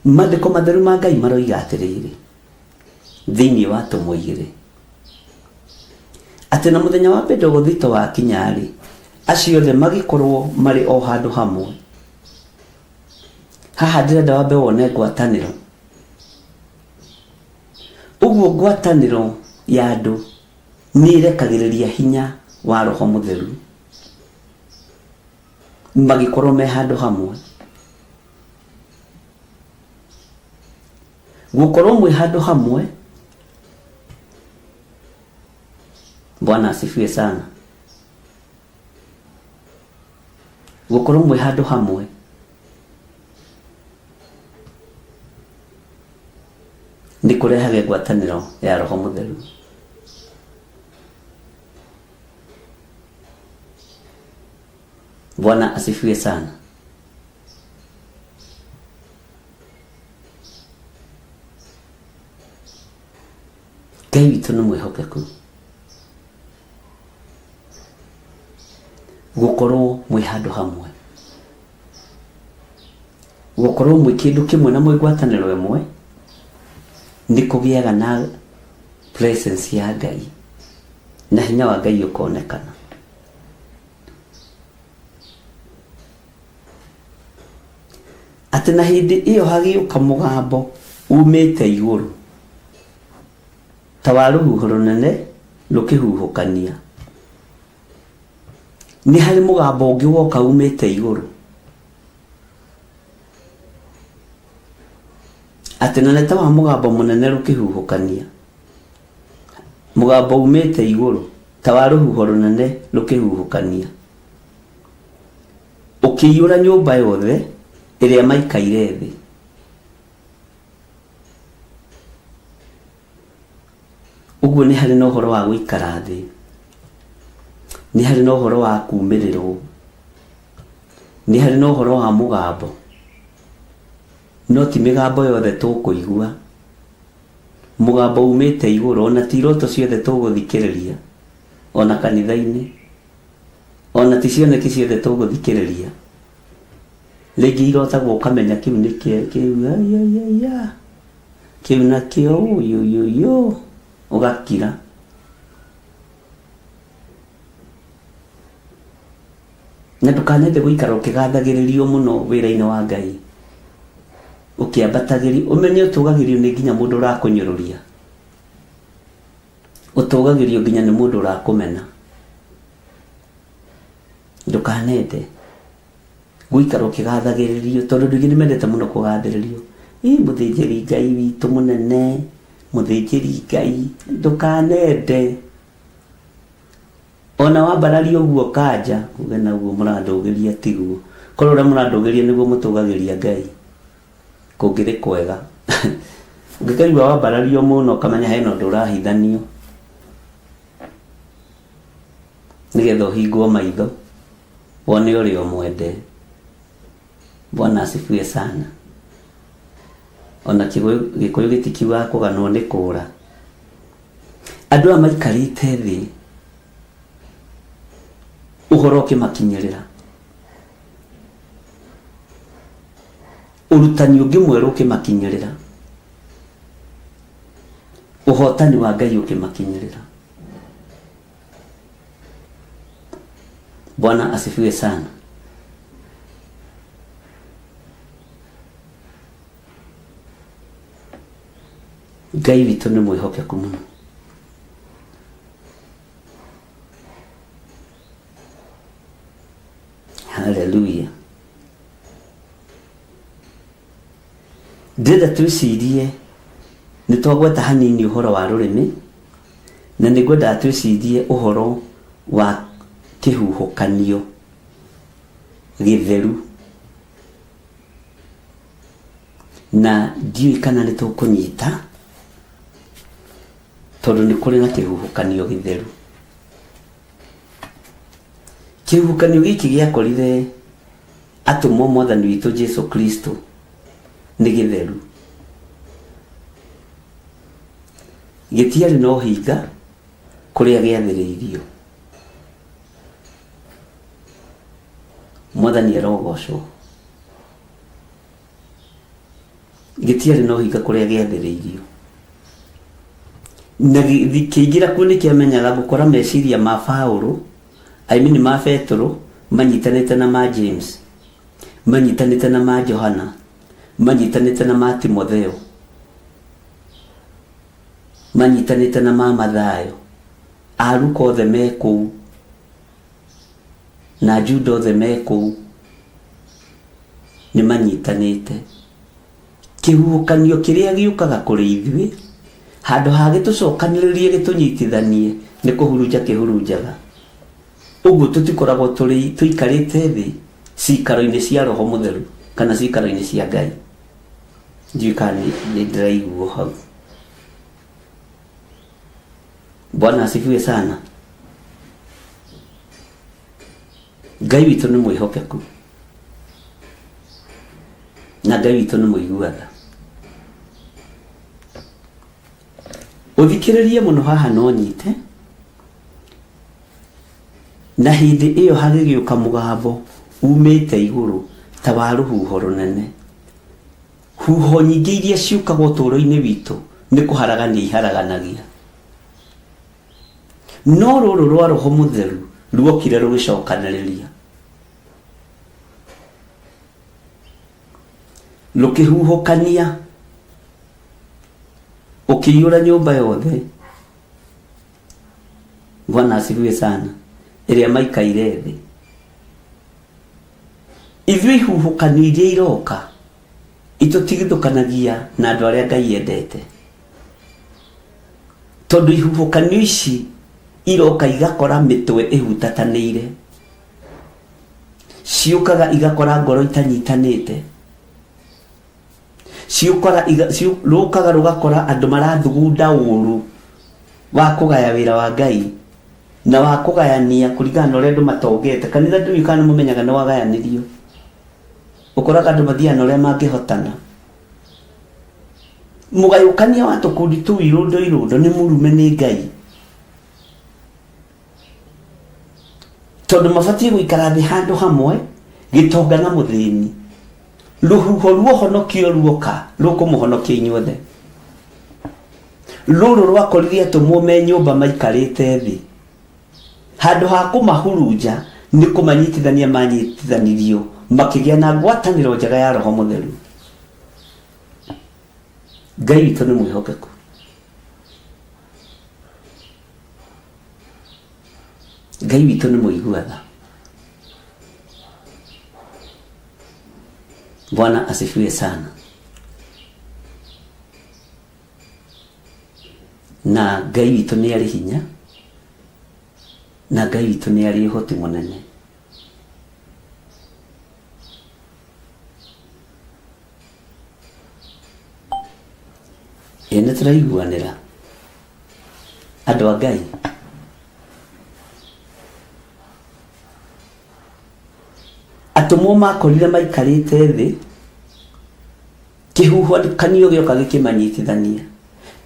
S3: Maandĩko matheru ma Ngai maroiga atĩrĩrĩ, thĩinĩ wa atũmwo igĩrĩ, atĩ na mũthenya wa Bendegothito wakinya-rĩ, acio othe magĩkorwo marĩ o handũ hamwe. Haha ndĩrenda wambe wone ngwatanĩro. Ũguo ngwatanĩro ya andũ nĩ ĩrekagĩrĩria hinya wa Roho Mũtheru magĩkorwo me handũ hamwe. Gũkorwo mwĩ handũ hamwe. Bwana asifiwe sana. Gũkorwo mwĩ handũ hamwe nĩ kũrehage ngwatanĩro ya Roho Mũtheru. Bwana asifiwe sana. Ngai witũ nĩ mwĩhokeku. Gũkorwo mwĩ handũ hamwe. Gũkorwo mwĩ kĩndũ kĩmwe na mwĩ ngwatanĩro ĩmwe nĩ kũgĩaga na presence ya Ngai na hinya wa Ngai ũkonekana. Atĩ na hĩndĩ ĩyo hagĩũka mũgambo umĩte igũrũ ta wa rũhuho rũnene rũkĩhuhũkania. Nĩ harĩ mũgambo ũngĩ woka umĩte igũrũ. Atĩ na nĩ ta wa mũgambo mũnene rũkĩhuhũkania. Mũgambo umĩte igũrũ ta wa rũhuho rũnene rũkĩhuhũkania. Ũkĩiyũra nyũmba yothe ĩrĩa maikaire thĩ. Ũguo nĩ harĩ na ũhoro wa gũikara thĩ, nĩ harĩ na ũhoro wa kumĩrĩrwo, nĩ harĩ na ũhoro wa mũgambo, no ti mĩgambo yothe tũkũigua. Mũgambo umĩte igũrũ, ona ti iroto ciothe tũgũthikĩrĩria, ona kanitha-inĩ, ona ti cioneki ciothe tũgũthikĩrĩria. Rĩngĩ irotagwo ũkamenya kĩu nĩ kĩu, aiaiaia, kĩu nakĩo ũyũyũyũ, ũgakira. Na ndũkanende gũikara ũkĩgathagĩrĩrio mũno wĩra-inĩ wa Ngai, ũkĩambatagĩrio, ũmenye ũtũgagĩrio nĩ nginya mũndũ ũrakũnyũrũria, ũtũgagĩrio nginya nĩ mũndũ ũrakũmena. Ndũkanende gũikara ũkĩgathagĩrĩrio tondũ andũ aingĩ nĩ mendete mũno kũgathĩrĩrio. Ĩ mũthĩnjĩri Ngai witũ mũnene, mũthĩnjĩri Ngai, ndũkanende. Ona wambararia ũguo kanja, uge na ũguo mũrandũgĩria tiguo. Korwo ũrĩa mũrandũgĩria nĩguo mũtũgagĩria Ngai, kũngĩrĩ kwega. Ũngĩkaigua wambarario mũno ũkamenya hena ũndũ ũrahithanio, nĩgetha ũhingwo maitho, wone ũrĩa ũmwende. Bwana asifiwe sana. Ona Gĩkũyũ gĩtikiugaga kũganwo nĩ kũũra. Andũ aya maikarĩte thĩ ũhoro ũkĩmakinyĩrĩra, ũrutani ũngĩ mwerũ ũkĩmakinyĩrĩra, ũhotani wa Ngai ũkĩmakinyĩrĩra. Bwana asifiwe sana. Ngai witũ nĩ mwĩhokeku mũno. Haleluya. Ndĩrenda twĩcirie nĩ twagweta hanini ũhoro wa rũrĩmĩ na nĩ ngwendaga twĩcirie ũhoro wa kĩhuhũkanio gĩtheru na ndiũĩ kana nĩ tũkũnyita tondũ nĩ kũrĩ na kĩhuhũkanio gĩtheru. Kĩhuhũkanio gĩkĩ gĩakorire atũmwo mwathani witũ Jesu Kristo nĩ gĩtheru. Gĩtiarĩ na ũhinga kũrĩa gĩathĩrĩirio. Mwathani arogocwo. Gĩtiarĩ na ũhinga kũrĩa gĩathĩrĩirio. Na kĩingĩra kuo nĩ kĩamenyaga gũkora meciria ma Paulo, I mean ma Petero, manyitanĩte na ma James, manyitanĩte na ma Johana, manyitanĩte na ma Timotheo, manyitanĩte na ma Mathayo. A Luka othe me kũu, na Juda othe me kũu, nĩ manyitanĩte. Kĩhuhũkanio kĩrĩa gĩũkaga kũrĩ ithuĩ, handũ ha gĩtũcokanĩrĩrie gĩtũnyitithanie, nĩ kũhurunja kĩhurunjaga. Ũguo tũtikoragwo tũrĩ tũikarĩte thĩ cikaro-inĩ cia Roho Mũtheru kana cikaro-inĩ cia Ngai. Ndiũĩ kana nĩ ndĩraiguo hau. Bwana asifiwe sana. Ngai witũ nĩ mwĩhokeku na Ngai witũ nĩ mũigua tha. Ũthikĩrĩrie mũno haha no nyite. Na hĩndĩ ĩyo hagĩgĩũka mũgambo umĩte igũrũ ta wa rũhuho rũnene. Huho nyingĩ iria ciũkaga ũtũũro-inĩ witũ nĩ kũharagania iharaganagia. No rũrũ rwa Roho Mũtheru ruokire rũgĩcokanĩrĩria. Rũkĩhuhũkania, ũkĩiyũra nyũmba yothe. Bwana asifiwe sana. Ĩrĩa maikaire thĩ. Ithuĩ ihuhũkanio iria iroka itũtigithũkanagia na andũ arĩa Ngai endete. Tondũ ihuhũkanio ici iroka igakora mĩtwe ĩhutatanĩire. Ciũkaga igakora ngoro itanyitanĩte. Ciũkaga iga, ciũ, rũkaga rũgakora andũ marathugunda ũru wa kũgaya wĩra wa Ngai na wa kũgayania kũringana na ũrĩa andũ matongete. Kanitha ndũĩ kana nĩ mũmenyaga nĩ wagayanirio. Ũkoraga andũ mathiaga na ũrĩa mangĩhotana. Mũgayũkania wa tũkundi tũu irũndo irũndo nĩ mũrume nĩ Ngai. Tondũ mabatiĩ gũikara thĩ handũ hamwe, gĩtonga na mũthĩni. Rũhuho rwa ũhonokio ruoka rũkũmũhonokia inyuothe. Rũrũ rwakorire atũmwo me nyũmba maikarĩte thĩ. Handũ ha kũmahurunja nĩ kũmanyitithania manyitithanirio makĩgĩa na ngwatanĩro njega ya Roho Mũtheru. Ngai witũ nĩ mwĩhokeku. Ngai witũ nĩ mũigua tha. Bwana asifiwe sana. Na Ngai witũ nĩ arĩ hinya, na Ngai witũ nĩ arĩ ũhoti mũnene. Ĩ nĩ tũraiguanĩra andũ a Ngai? Atũmwo makorire maikarĩte thĩ, kĩhuhũkanio gĩoka gĩkĩmanyitithania.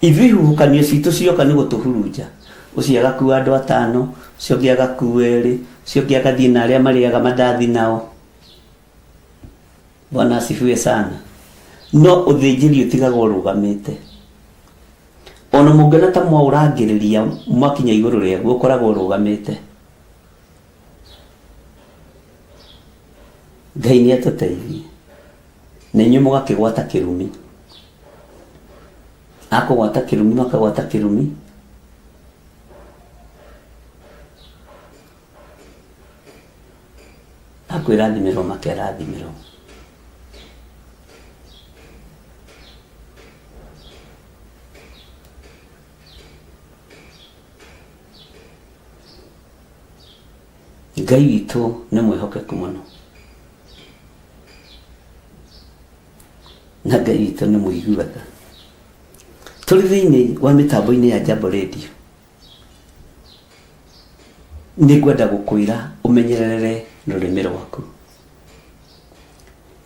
S3: Ithuĩ ihuhũkanio citũ cioka nĩ gũtũhurunja. Ũcio agakua andũ atano, ũcio ũngĩ agakua erĩ, ũcio ũngĩ agathiĩ na arĩa marĩaga mandathi nao. Bwana asifiwe sana. No ũthĩnjĩri ũtigagwo ũrũgamĩte. Ona mũngĩona ta mwaũrangĩrĩria mwakinya igũrũ rĩaguo ũkoragwo ũrũgamĩte. Ngai nĩ atũteithie. Na inyuĩ mũgakĩgwata kĩrumi. Akũgwata kĩrumi makagwata kĩrumi. Akwĩrathimĩrwo makerathimĩrwo. Ngai witũ nĩ mwĩhokeku mũno. Na Ngai witũ nĩ mũigua tha. Tũrĩ thĩinĩ wa mĩtambo-inĩ ya Jambo Radio. Nĩ ngwenda gũkwĩra ũmenyerere rũrĩmĩ rwaku.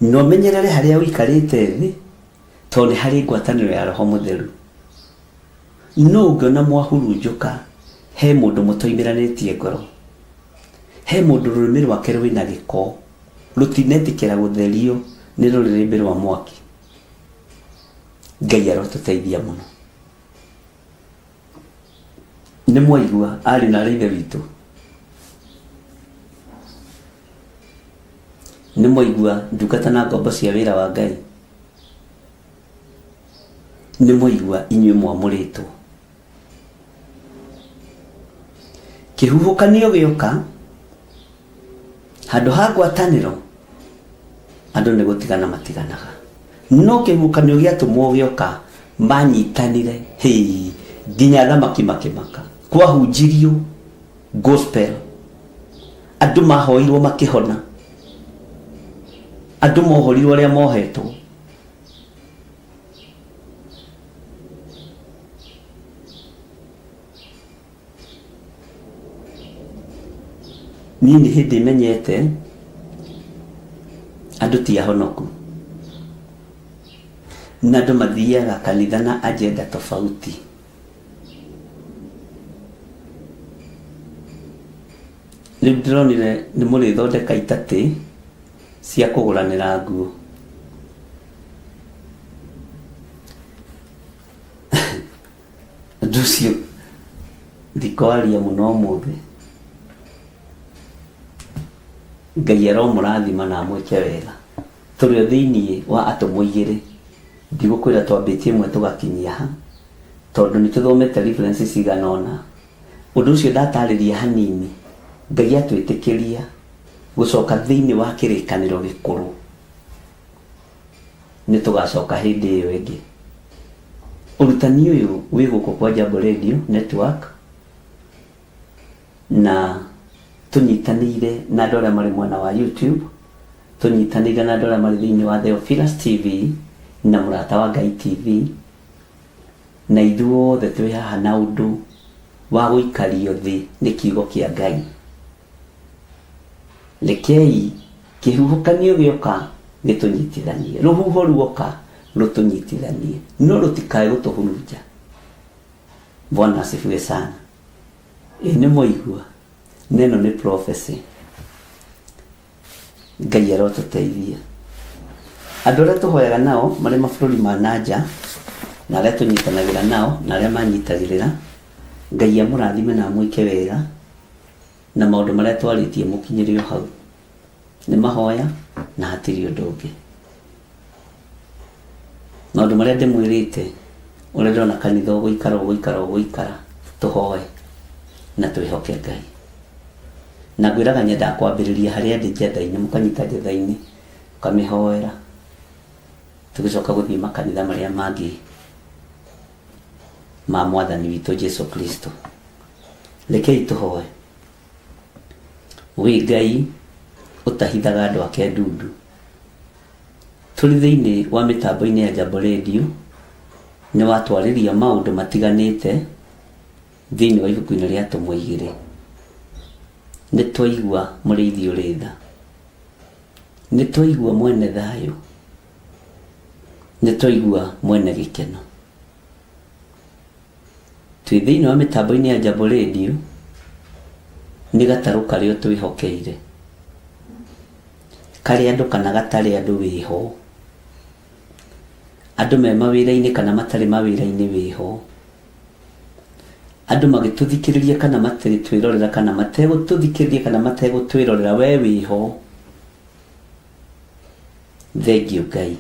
S3: Na ũmenyerere harĩa ũikarĩte thĩ, tondũ nĩ harĩ ngwatanĩro ya Roho Mũtheru. No ũngĩona mwahurunjũka, he mũndũ mũtoimĩranĩtie ngoro. He mũndũ rũrĩmĩ rwake rwĩna gĩko, rũtinetĩkĩra gũtherio nĩ rũrĩrĩmbĩ rwa mwaki. Ngai arotũteithia mũno. Nĩ mwaigua ariũ na aarĩ a Ithe witũ? Nĩ mwaigua ndungata na ngombo cia wĩra wa Ngai? Nĩ mwaigua inyuĩ mwamũrĩtwo? Kĩhuhũkanio gĩoka, handũ ha ngwatanĩro, andũ nĩ gũtigana matiganaga. No kĩhuhũkanio gĩatũmwo gĩoka, manyitanire, hĩ, nginya athamaki makĩmaka. Kwahunjirio gospel, andũ mahoirwo makĩhona, andũ mohorirwo arĩa mohetwo. Niĩ nĩ hĩndĩ menyete andũ ti ahonoku na andũ mathiaga kanitha na agenda tofauti. Rĩu ndĩronire nĩ mũrĩthondeka itatĩ cia kũgũranĩra nguo. Ũndũ ũcio ndikwaria mũno ũmũthĩ. Ngai aromũrathima na amwĩke wega. Tũrĩ o thĩinĩ wa atũmwo igĩrĩ. Ndigũkwĩra twambĩtie ĩmwe tũgakinyia ha, tondũ nĩ tũthomete references cigana ũna. Ũndũ ũcio ndatarĩria hanini, Ngai atwĩtĩkĩria gũcoka thĩinĩ wa kĩrĩkanĩro gĩkũrũ, nĩ tũgacoka hĩndĩ ĩyo ĩngĩ. Ũrutani ũyũ wĩ gũkũ kwa Jambo Radio Network na tũnyitanĩire na andũ arĩa marĩ mwena wa YouTube, tũnyitanĩire na andũ arĩa marĩ thĩinĩ wa Theophilus TV na Mũrata wa Ngai TV, na ithuothe twĩ haha na ũndũ wa gũikario thĩ nĩ kiugo kĩa Ngai. Rekei kĩhuhũkanio gĩoka gĩtũnyitithanie, rũhuho ruoka rũtũnyitithanie, no rũtikae gũtũhurunja. Bwana asifiwe sana. Ĩ nĩ mwaigua, na ĩno nĩ prophecy. Ngai arotũteithia. Andũ arĩa tũhoyaga nao marĩ mabũrũri ma na nja, na arĩa tũnyitanagĩra nao, na arĩa manyitagĩrĩra, Ngai amũrathime na amwĩke wega, na maũndũ marĩa twarĩtie mũkinyĩre o hau. Nĩ mahoya na hatirĩ ũndũ ũngĩ. Maũndũ marĩa ndĩmwĩrĩte, ũrĩa ndĩrona kanitha ũgũikara ũgũikara ũgũikara, tũhoe na twĩhoke Ngai. Na ngwĩraga nyendaga kwambĩrĩria harĩa ndĩ njetha-inĩ, mũkanyita njetha-inĩ, mũkamĩhoera, tũgĩcoka gũthiĩ makanitha marĩa mangĩ ma Mwathani witũ Jesu Kristo. Rekei tũhoe. Wĩ Ngai ũtahithaga andũ ake ndundu. Tũrĩ thĩinĩ wa mĩtambo-inĩ ya Jambo Radio, nĩ watwarĩria maũndũ matiganĩte thĩinĩ wa ibuku-inĩ rĩa Atũmwo igĩrĩ. Nĩ twaigua mũrĩithi ũrĩ tha. Nĩ twaigua mwene thayũ. Nĩ twaigua mwene gĩkeno. Twĩ thĩinĩ wa mĩtambo-inĩ ya Jambo Radio, nĩ gatarũ karĩa ũtwĩhokeire. Karĩ andũ kana gatarĩ andũ wĩho. Andũ me mawĩra-inĩ kana matarĩ mawĩra-inĩ wĩho. Andũ magĩtũthikĩrĩria kana magĩtwĩrorera kana mategũtũthikĩrĩria kana mategũtwĩrorera we wĩho. Thengiũ Ngai.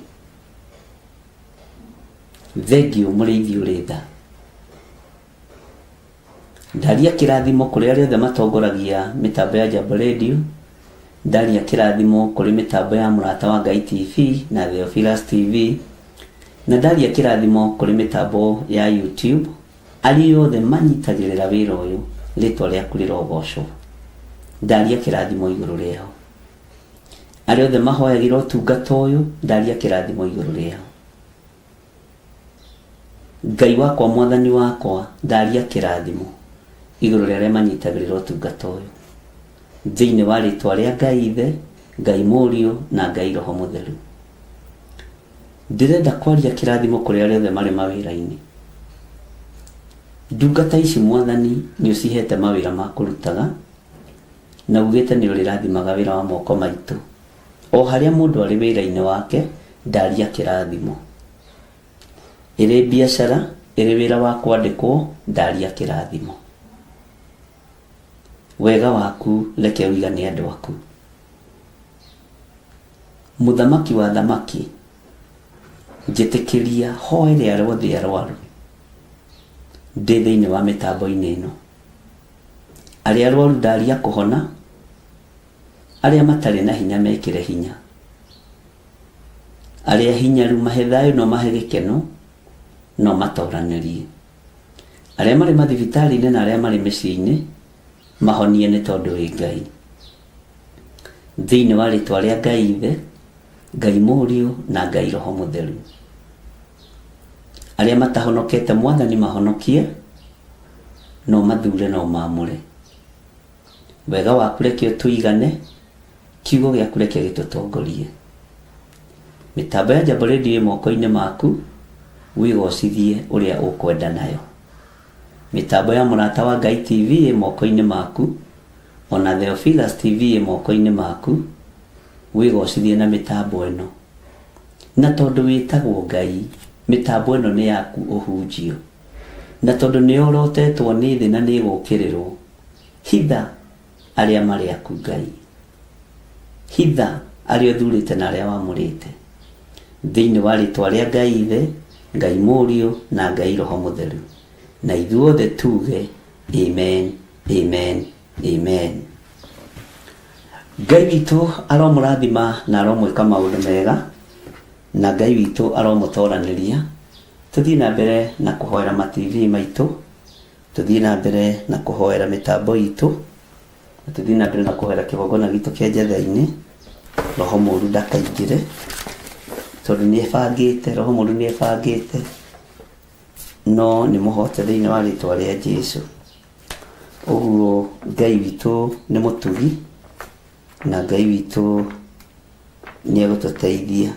S3: Thengiũ mũrĩithi ũrĩ tha. Ndaria kĩrathimo kũrĩ arĩa othe matongoragia mĩtambo ya Jambo Radio. Ndaria kĩrathimo kũrĩ mĩtambo ya Mũrata wa Ngai TV na Theophilus TV. Na ndaria kĩrathimo kũrĩ mĩtambo ya YouTube. Arĩa othe manyitagĩrĩra wĩra ũyũ, rĩtwa rĩaku rĩrogocwo. Ndaria kĩrathimo igũrũ rĩao. Arĩa othe mahoyagĩra ũtungata ũyũ, ndaria kĩrathimo igũrũ rĩao. Ngai wakwa mwathani wakwa, ndaria kĩrathimo igũrũ rĩa arĩa manyitagĩrĩra ũtungata ũyũ. Thĩinĩ wa rĩtwa rĩa Ngai Ithe, Ngai Mũriũ na Ngai Roho Mũtheru. Ndĩrenda kwaria kĩrathimo kũrĩ arĩa othe marĩ mawĩra-inĩ. Ndungata ici mwathani nĩ ũcihete mawĩra ma kũrutaga, na ugĩte nĩ ũrĩrathimaga wĩra wa moko maitũ. O harĩa mũndũ arĩ wĩra-inĩ wake, ndaria kĩrathimo. Ĩrĩ biacara, ĩrĩ wĩra wa kwandĩkwo, ndaria kĩrathimo. Wega waku reke ũigane andũ aku. Mũthamaki wa thamaki, njĩtĩkĩria hoere arĩa othe arwaru ndĩ thĩinĩ wa mĩtambo-inĩ ĩno. Arĩa arwaru ndaria kũhona, arĩa matarĩ na hinya mekĩre hinya. Arĩa hinyaru mahe thayũ na ũmahe gĩkeno na ũmatoranĩrie. Arĩa marĩ mathibitarĩ-inĩ na arĩa marĩ mĩciĩ-inĩ mahonie nĩ tondũ wĩ Ngai. Thĩinĩ wa rĩtwa rĩa Ngai Ithe, Ngai Mũriũ na Ngai Roho Mũtheru. Arĩa matahonokete Mwathani mahonokie, na ũmathure na ũmamũre. Wega waku reke ũtũigane, kiugo gĩaku reke gĩtũtongorie. Mĩtambo ya Jambo Radio ĩ moko-inĩ maku, wĩgocithie ũrĩa ũkwenda nayo. Mĩtambo ya Mũrata wa Ngai TV ĩ moko-inĩ maku, ona Theophilus TV ĩ moko-inĩ maku, wĩgocithie na mĩtambo ĩno. Na tondũ wĩtagwo Ngai, mĩtambo ĩno nĩ yaku ũhunjio. Na tondũ nĩ yorotetwo nĩ thĩ na nĩ ĩgũkĩrĩrwo, hitha arĩa marĩ aku Ngai. Hitha arĩa ũthurĩte na arĩa wamũrĩte. Thĩinĩ wa rĩtwa rĩa Ngai Ithe, Ngai Mũriũ na Ngai Roho Mũtheru. Na ithuothe tuge amen, amen, amen. Ngai witũ aromũrathima na aromwĩka maũndũ mega, na Ngai witũ aromũtoranĩria. Tũthiĩ na mbere na kũhoera ma TV maitũ, tũthiĩ na mbere na kũhoera mĩtambo itũ, na tũthiĩ na mbere na kũhoera kĩgongona gitũ kĩa Njetha-inĩ, roho mũru ndakaingĩre, tondũ nĩ ebangĩte, roho mũru nĩ ebangĩte, no nĩ mũhote thĩinĩ wa rĩtwa rĩa Jesu. Ũguo Ngai witũ nĩ mũtugi, na Ngai witũ nĩ egũtũteithia.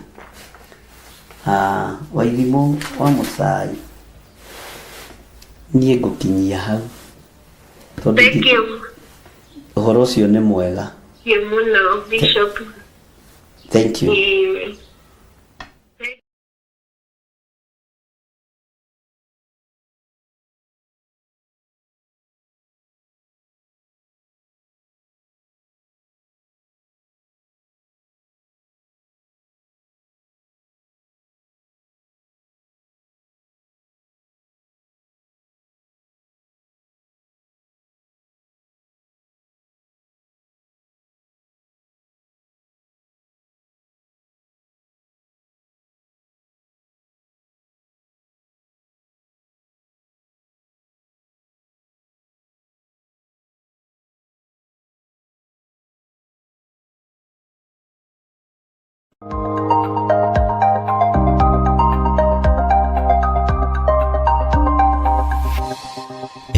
S3: Waithimũ wa Mũcai, niĩ ngũkinyia hau. Tondũ
S5: Thank you.
S3: Ũhoro ũcio nĩ mwega.
S5: Thank you mũno Bishop.
S3: Thank you.
S5: Ĩĩ.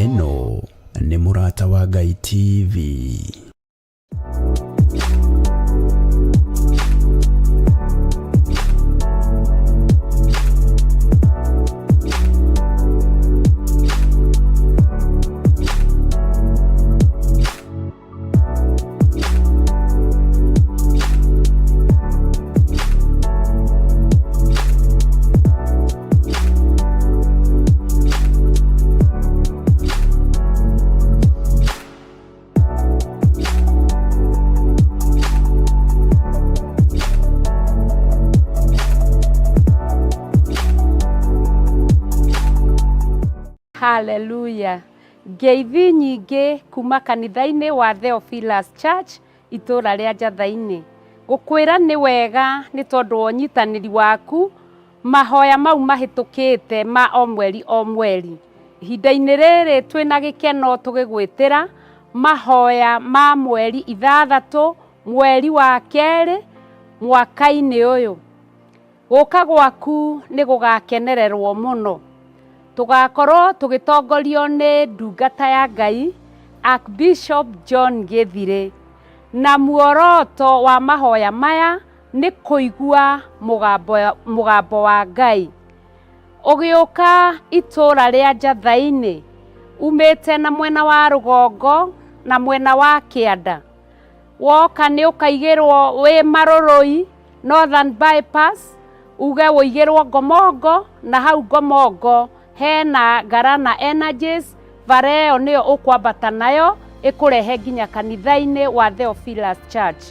S2: Ĩno nĩ Mũrata wa Ngai TV.
S6: Hallelujah. Ngeithi nyingĩ kuma kanitha-inĩ wa Theophilus Church itũũra rĩa Njatha-inĩ. Gũkwĩra nĩ wega nĩ tondũ wa ũnyitanĩri waku mahoya mau mahĩtũkĩte ma o mweri o mweri. Ihinda-inĩ rĩrĩ twĩna gĩkeno tũgĩgwĩtĩra mahoya ma mweri ithathatũ mweri wa kerĩ mwaka-inĩ ũyũ. Gũka gwaku nĩ gũgakenererwo mũno. Tũgakorwo tũgĩtongorio nĩ ndungata ya Ngai Archbishop John Gĩthirĩ. Na muoroto wa mahoya maya nĩ kũigua mũgambo wa Ngai. Ũgĩũka itũũra rĩa Njatha-inĩ, umĩte na mwena wa rũgongo na mwena wa kĩanda. Woka nĩ ũkaigĩrwo wĩ Marũrũi, Northern Bypass, uge ũigĩrwo Ngomongo, na hau Ngomongo hena Garana Energies, bara ĩyo nĩyo ũkwambata nayo ĩkũrehe nginya kanitha-inĩ wa Theophilus Church.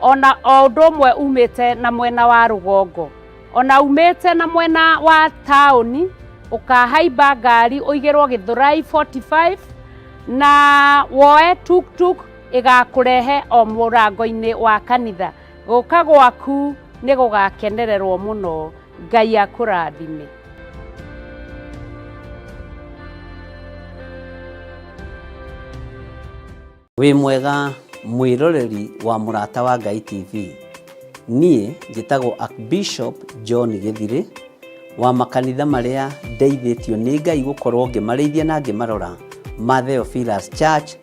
S6: Ona o ũndũ ũmwe umĩte na mwena wa rũgongo. Ona umĩte na mwena wa taũni, ũkahaimba ngari ũigĩrwo Gĩthũrai 45 na woe tuk-tuk ĩgakũrehe o mũrango-inĩ wa kanitha. Gũka gwaku nĩ gũgakenererwo mũno. Ngai akũrathime.
S3: Wĩ mwega mwĩroreri wa Mũrata wa Ngai TV. Niĩ njĩtagwo Archbishop John Gĩthirĩ wa makanitha marĩa ndeithĩtio nĩ Ngai gũkorwo ngĩmarĩithia na ngĩmarora ma Theophilus Church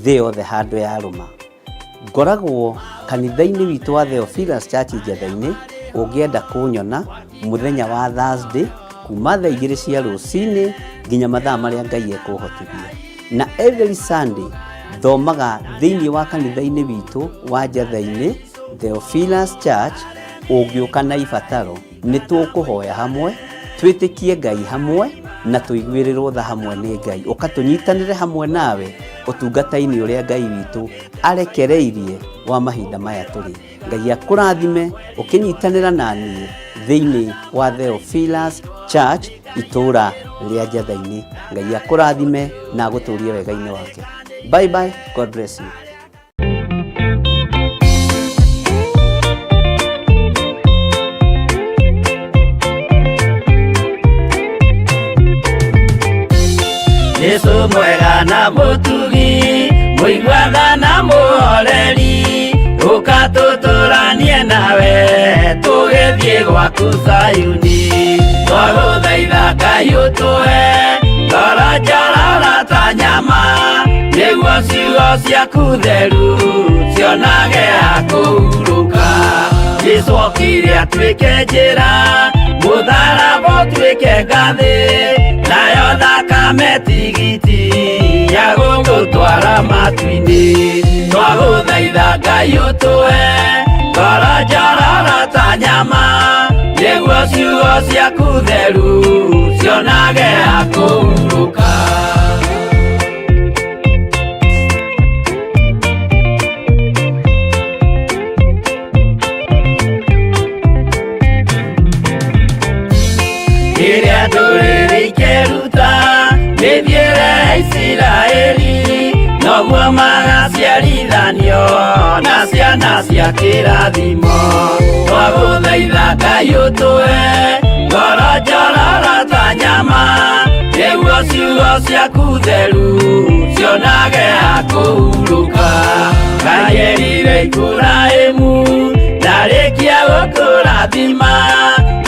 S3: thĩ yothe handũ yarũma. Ngoragwo kanitha-inĩ witũ wa Theophilus Church Njetha-inĩ, ũngĩenda kũnyona mũthenya wa Thursday kuma thaa igĩrĩ cia rũcinĩ nginya mathaa marĩa Ngai ekũhotithia. Na every Sunday thomaga thĩinĩ wa kanitha-inĩ witũ wa Njetha-inĩ Theophilus Church, ũngĩũka na ibataro nĩ tũkũhoya hamwe, twĩtĩkie Ngai hamwe,
S4: Na tũiguĩrĩrwo tha hamwe nĩ Ngai. Ũka tũnyitanĩre hamwe nawe ũtungata-inĩ ũrĩa Ngai witũ arekereirie wa mahinda maya tũrĩ. Ngai akũrathime ũkĩnyitanĩra na niĩ thĩinĩ wa Theophilus Church itũũra rĩa Njatha-inĩ. Ngai akũrathime na agũtũrie wega-inĩ wake. Bye bye, God bless you.
S1: Jesu mwega na mũtugi, mũiguana na mũhoreri, ũka tũtũranie nawe tũgĩthiĩ gwaku Zayuni. Twagũthaitha Ngai ũtũhe ngoro njororo ta nyama, nĩguo ciugo ciaku theru cionage ha kũhurũka. Jesu okire atuĩke njĩra, mũtharaba ũtuĩke ngathĩ, nayo thakame tigiti ya gũgũtwara matu-inĩ. Twagũthaitha Ngai ũtũhe ngoro njororo ta nyama, nĩguo ciugo ciaku theru cionage ha kũhurũka. Rĩrĩa ndũrĩrĩ ikeruta mĩthiĩre ya Isiraeli, noguo magaciarithanio na ciana cia kĩrathimo. Twagũthaitha Ngai ũtũhe ngoro njororo ta nyama, nĩguo ciugo ciaku theru cionage ha kũhurũka. Ngai erire Iburahĩmu ndarĩkia gũkũrathima,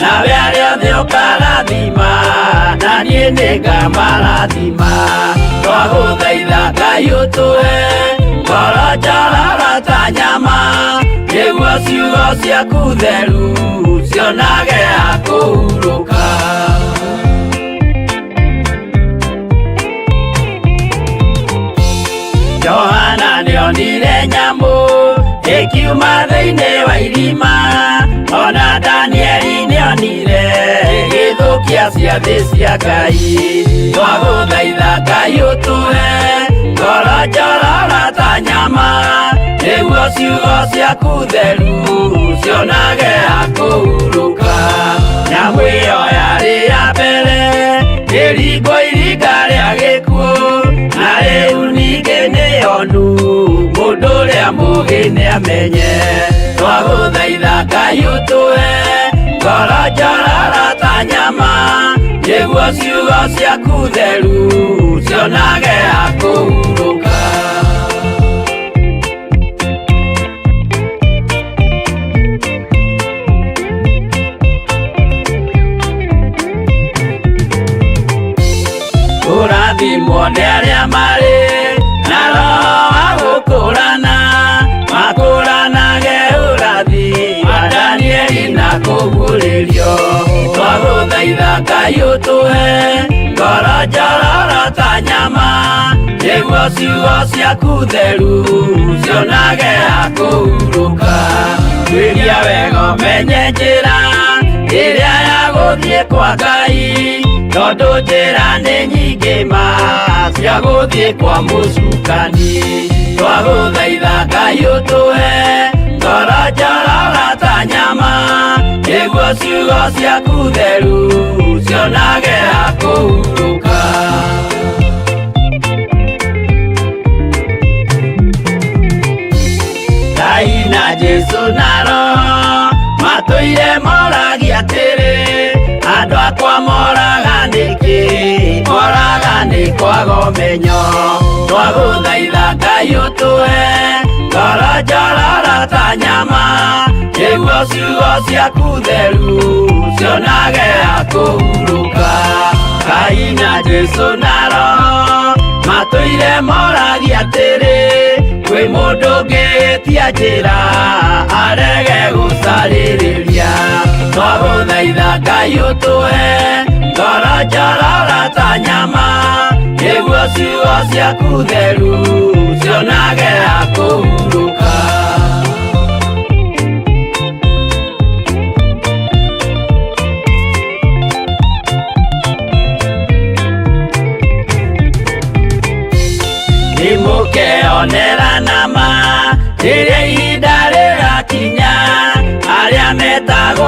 S1: nawe arĩa othe ũkarathima, na niĩ nĩngamarathima. Twagũthaitha Ngai ũtũhe ngoro njororo ta nyama, nĩguo ciugo ciaku theru cionage ha kũhurũka. Johana nĩonire nyamũ ĩkiuma thĩinĩ wa irima, ona Danieli nĩonire ĩgĩthũkia ciathĩ cia Ngai. Twagũthaitha Ngai ũtũhe ngoro njororo ta nyama, nĩguo ciugo ciaku theru cionage ha kũhurũka. Nyamũ ĩyo yarĩ ya mbere ĩringwo iringa rĩa gĩkuũ, na rĩu ningĩ nĩyonu mũndũ ũrĩa mũũgĩ nĩamenye. Twagũthaitha Ngai ũtũhe ngoro njororo ta nyama, nĩguo ciugo ciaku theru cionage ha kũhurũka. Kũrathimwo nĩ arĩa marĩ na roho wa gũkũrana, makũranage ũrathi wa Danieli na kũguũrĩrio. Twagũthaitha Ngai ũtũhe ngoro njororo ta nyama, nĩguo ciugo ciaku theru cionage ha kũhurũka. Tuĩria wega ũmenye njĩra ĩrĩa ya gũthiĩ kwa Ngai, tondũ njĩra nĩ nyingĩ ma cia gũthiĩ kwa mũcukani. Twagũthaitha Ngai ũtũhe ngoro njororo ta nyama, nĩguo ciugo ciaku theru cionage ha kũhurũka. Ngai na Jesu na Roho matũire moragia atĩrĩ, andũ akwa moraga nĩkĩ? Moraga nĩ kwaga ũmenyo. Twagũthaitha Ngai ũtũhe ngoro njororo ta nyama, nĩguo ciugo ciaku theru cionage ha kũhurũka. Ngai na Jesu na Roho matũire moragia atĩrĩ, kwĩ mũndũ ũngĩtia njĩra arege gũcarĩrĩria. Twagũthaitha Ngai ũtũhe ngoro njororo ta nyama, nĩguo ciugo ciaku theru cionage ha kũhurũka.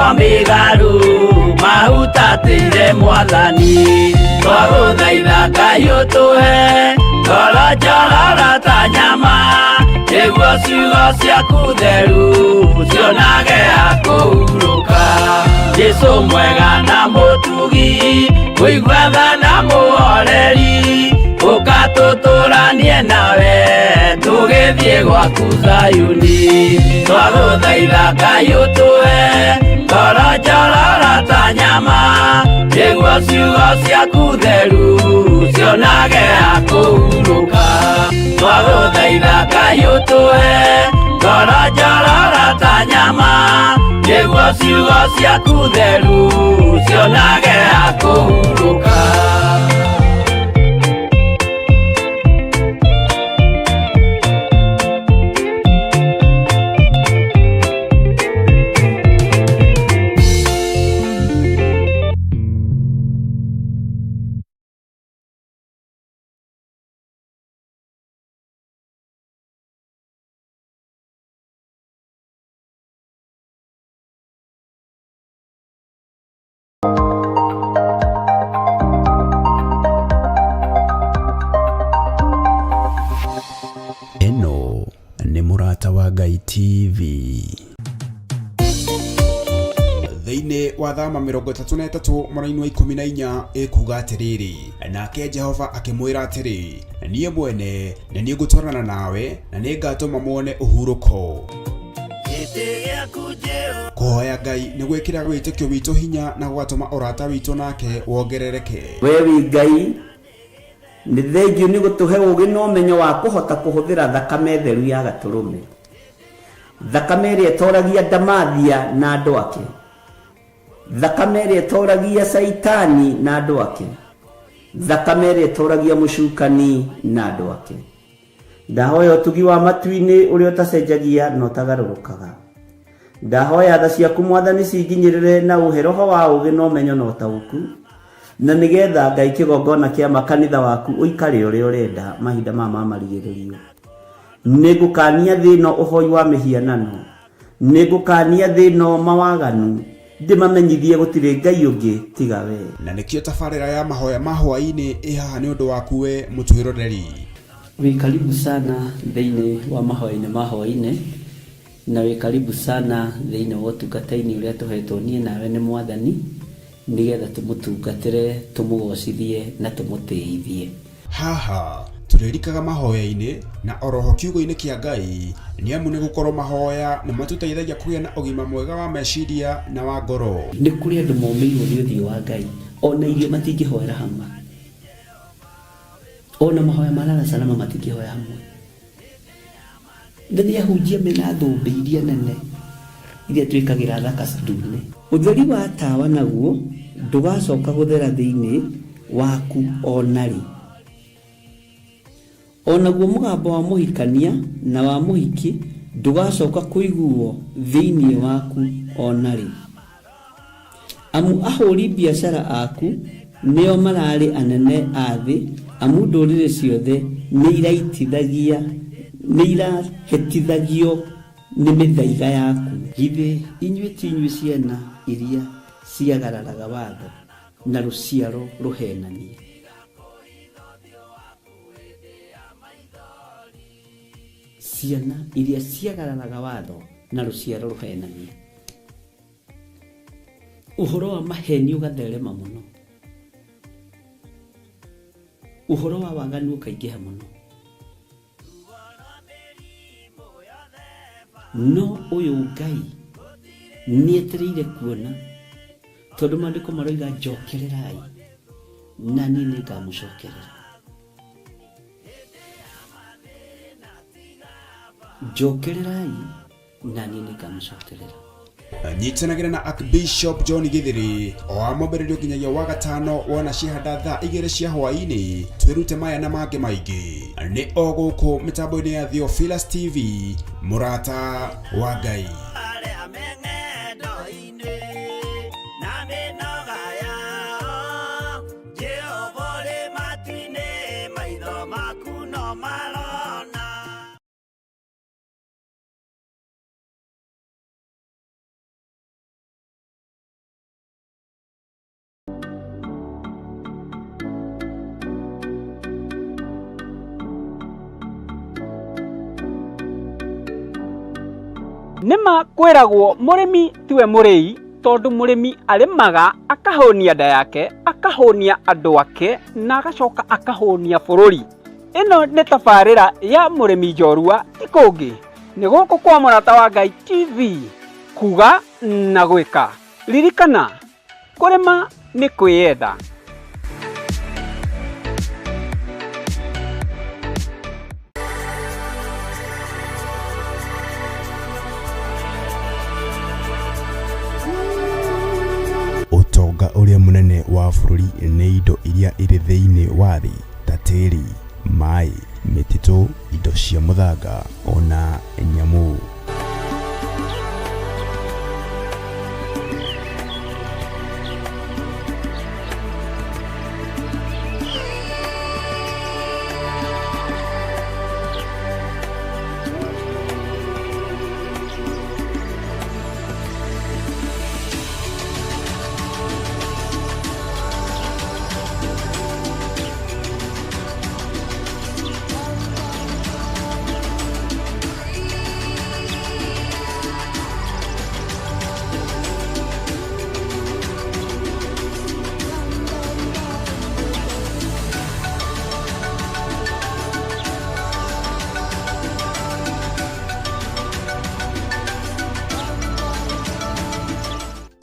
S1: Mĩigua mĩgarũ mahutatĩire mwathani. Twagũthaitha Ngai ũtũhe ngoro njororo ta nyama, nĩguo ciugo ciaku theru cionage ha kũhurũka. Jesũ mwega na mũtugi, mũigua tha na mũhoreri, ũka tũtũranie nawe tũgĩthiĩ gwaku Zayuni. Twagũthaitha Ngai ũtũhe ngoro njororo ta nyama, nĩguo ciugo ciaku theru cionage ha kũhurũka. Twagũthaitha Ngai ũtũhe ngoro njororo ta nyama, nĩguo ciugo ciaku theru cionage ha kũhurũka.
S2: Ĩno nĩ Mũrata wa Ngai TV. Thĩinĩ wa thama 33 mũraini wa 14 ĩkuga atĩrĩrĩ, nake Jehova akĩmwĩra atĩrĩ, niĩ mwene nĩ niĩ ngũtwarana nawe na nĩ ngatũma muone ũhurũko. Kũhoya Ngai nĩ gwĩkĩraga wĩtĩkio witũ hinya na gũgatũma ũrata witũ nake wongerereke.
S4: We wĩ Ngai, nĩ thengiũ nĩ gũtũhe ũũgĩ na ũmenyo wa kũhota kũhũthĩra thakame theru ya gatũrũme, thakame ĩrĩa ĩtoragia ndamathia na andũ ake, thakame ĩrĩa ĩtoragia Caitani na andũ ake, thakame ĩrĩa ĩtoragia mũcukani na andũ ake. Ndahoya ũtugi wa matu-inĩ ũrĩa ũtacenjagia na ũtagarũrũkaga. Ndahoya tha ciaku Mwathani cinginyĩrĩre na ũhe roho wa ũũgĩ na ũmenyo na ũtaũku, na nĩgetha Ngai kĩgongona kĩa makanitha waku ũikare ũrĩa ũrenda mahinda maya ma marigĩrĩrio. Nĩngũkania thĩ ĩno ũhoi wa mĩhianano, nĩngũkania thĩ ĩno mawaganu, ndĩmamenyithie gũtirĩ Ngai ũngĩ tiga we.
S2: Na nĩkĩo tabarĩra ya mahoya ma hwaĩ-inĩ ĩ haha nĩ ũndũ waku we mũtwĩroreri.
S4: Wĩ karibu sana thĩinĩ wa mahoya-inĩ ma hwaĩ-inĩ, na wĩ karibu sana thĩinĩ wa ũtungata-inĩ ũrĩa tũhetwo niĩ nawe nĩ Mwathani, nĩgetha tũmũtungatĩre, tũmũgocithie na tũmũtĩithie.
S2: Haha tũrĩrikaga mahoya-inĩ na oroho kiugo-inĩ kĩa Ngai, nĩ amu nĩ gũkorwo mahoya nĩ matũteithagia kũgĩa na ũgima mwega wa meciria na wa ngoro.
S4: Nĩ kũrĩ andũ momĩirwo nĩ ũthiũ wa Ngai, ona irio matingĩhoera hamwe, ona mahoya ma lala salama matingĩhoya hamwe. Na nĩ ahunjia mena thũmbĩ iria nene iria twĩkagĩra thaka ndune. Ũtheri wa tawa naguo ndũgacoka gũthera thĩinĩ waku o na rĩ. O naguo mũgambo wa mũhikania na wa mũhiki ndũgacoka kũiguo thĩinĩ waku o na rĩ. Amu ahũri biacara aku nĩo mararĩ anene a thĩ, amu ndũrĩrĩ ciothe nĩ irahĩtithagio nĩ mĩthaiga yaku. Githĩ inyuĩ ti inyuĩ ciana iria ciagararaga watho na rũciaro rũhenanie? Ciana iria ciagararaga watho na rũciaro rũhenanie. Ũhoro wa maheni ũgatherema mũno, ũhoro wa waganu ũkaingĩha mũno, no ũyũ Ngai nĩetereire kuona, tondũ maandĩko maroiga njokererai na niĩ nĩngamũcokerera. Njokererai na niĩ nĩngamũcokerera.
S2: Nyitanagĩra na Archbishop John Githiri o wa mwambĩrĩrio nginyagia wa gatano wona ciahanda thaa 2 cia hwaĩ-inĩ, twĩrute maya na mangĩ maingĩ nĩ o gũkũ mĩtambo-inĩ ya Theophilus TV, mũrata wa Ngai.
S7: Nĩma kwĩragwo mũrĩmi tiwe mũrĩi tondũ mũrĩmi arĩmaga akahũnia nda yake, akahũnia andũ ake na agacoka akahũnia bũrũri. Ĩno nĩ tabarĩra ya mũrĩmi njorua ti kũngĩ nĩ gũkũ kwa Mũrata wa Ngai TV kuga na gwĩka. Ririkana kũrĩma nĩ kwĩyenda.
S2: Ũtonga ũrĩa mũnene wa bũrũri nĩ indo iria irĩ thĩinĩ wa thĩ ta tĩri, maĩ, mĩtitũ, indo cia mũthanga ona nyamũ.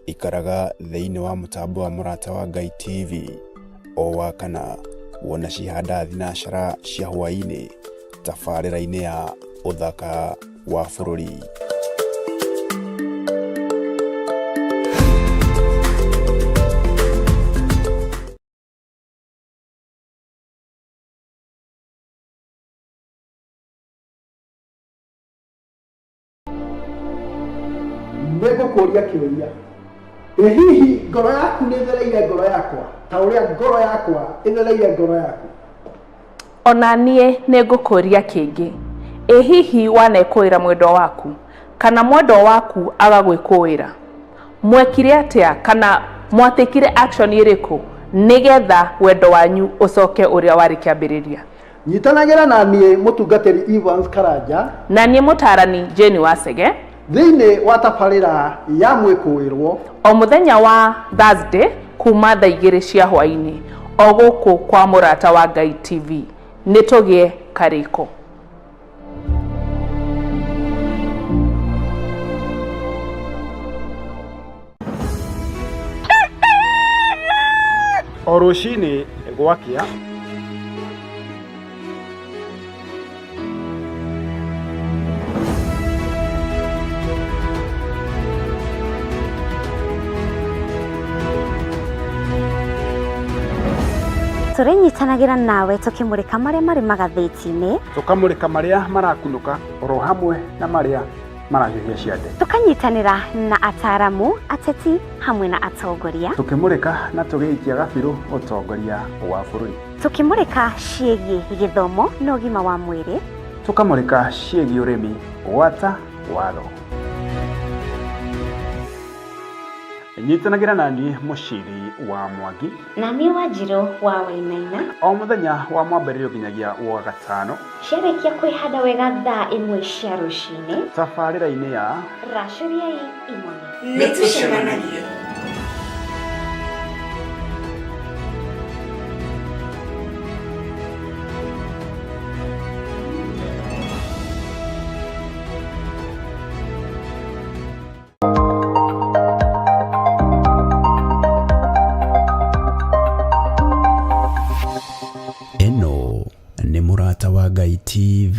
S2: Ikaraga thĩinĩ wa mũtambo wa Mũrata wa Ngai TV o wa kana wona cihanda thinacara cia hwaĩ-inĩ tabarĩra-inĩ ya ũthaka wa bũrũri.
S8: Nĩ ngũkũria kĩũria, ĩ hihi ngoro yaku nĩ ĩthereire ngoro yakwa ta ũrĩa ngoro yakwa ĩthereire ngoro yaku?
S9: Ona niĩ nĩ ngũkũria kĩngĩ, ĩ hihi wanekũĩra mwendwa waku kana mwendwa waku agagwĩkũĩra? Mwekire atĩa kana mwatekire action ĩrĩkũ nĩgetha wendo wanyu ũcoke ũrĩa warĩ kĩambĩrĩria?
S8: Nyitanagĩra na niĩ mũtungatĩri Evans Karanja
S9: na niĩ mũtarani Jane Wasege
S8: thĩinĩ wa tabarĩra ya mwĩkũĩrwo
S9: o mũthenya wa Thursday kuma thaa 2 cia hwaĩ-inĩ o gũkũ kwa Mũrata wa Ngai TV. Nĩ tũgĩe karĩko.
S10: O rũcinĩ gwakĩa
S11: tũrĩnyitanagĩra nawe tũkĩmũrĩka marĩa marĩ magathĩti-inĩ,
S10: tũkamũrĩka marĩa marakunũka oro hamwe na marĩa marahiũhia ciande,
S11: tũkanyitanĩra na ataramu, ateti hamwe na atongoria,
S10: tũkĩmũrĩka na tũgĩikia gabirũ ũtongoria wa bũrũri,
S11: tũkĩmũrĩka ciĩgiĩ gĩthomo na ũgima wa mwĩrĩ,
S10: tũkamũrĩka ciĩgiĩ ũrĩmi gwata watho. Nyitanagĩra na niĩ Mũciri wa Mwangi
S11: na niĩ Wanjirũ wa Wainaina
S10: o mũthenya wa mwambĩrĩrio nginyagia wa gatano
S11: ciarĩkia kwĩhanda wega thaa 1 cia rũcinĩ
S10: tabarĩra-inĩ ya
S11: Racũriai Imone.
S12: Nĩ tũcemanagie.
S2: Ĩno nĩ Mũrata wa Ngai TV.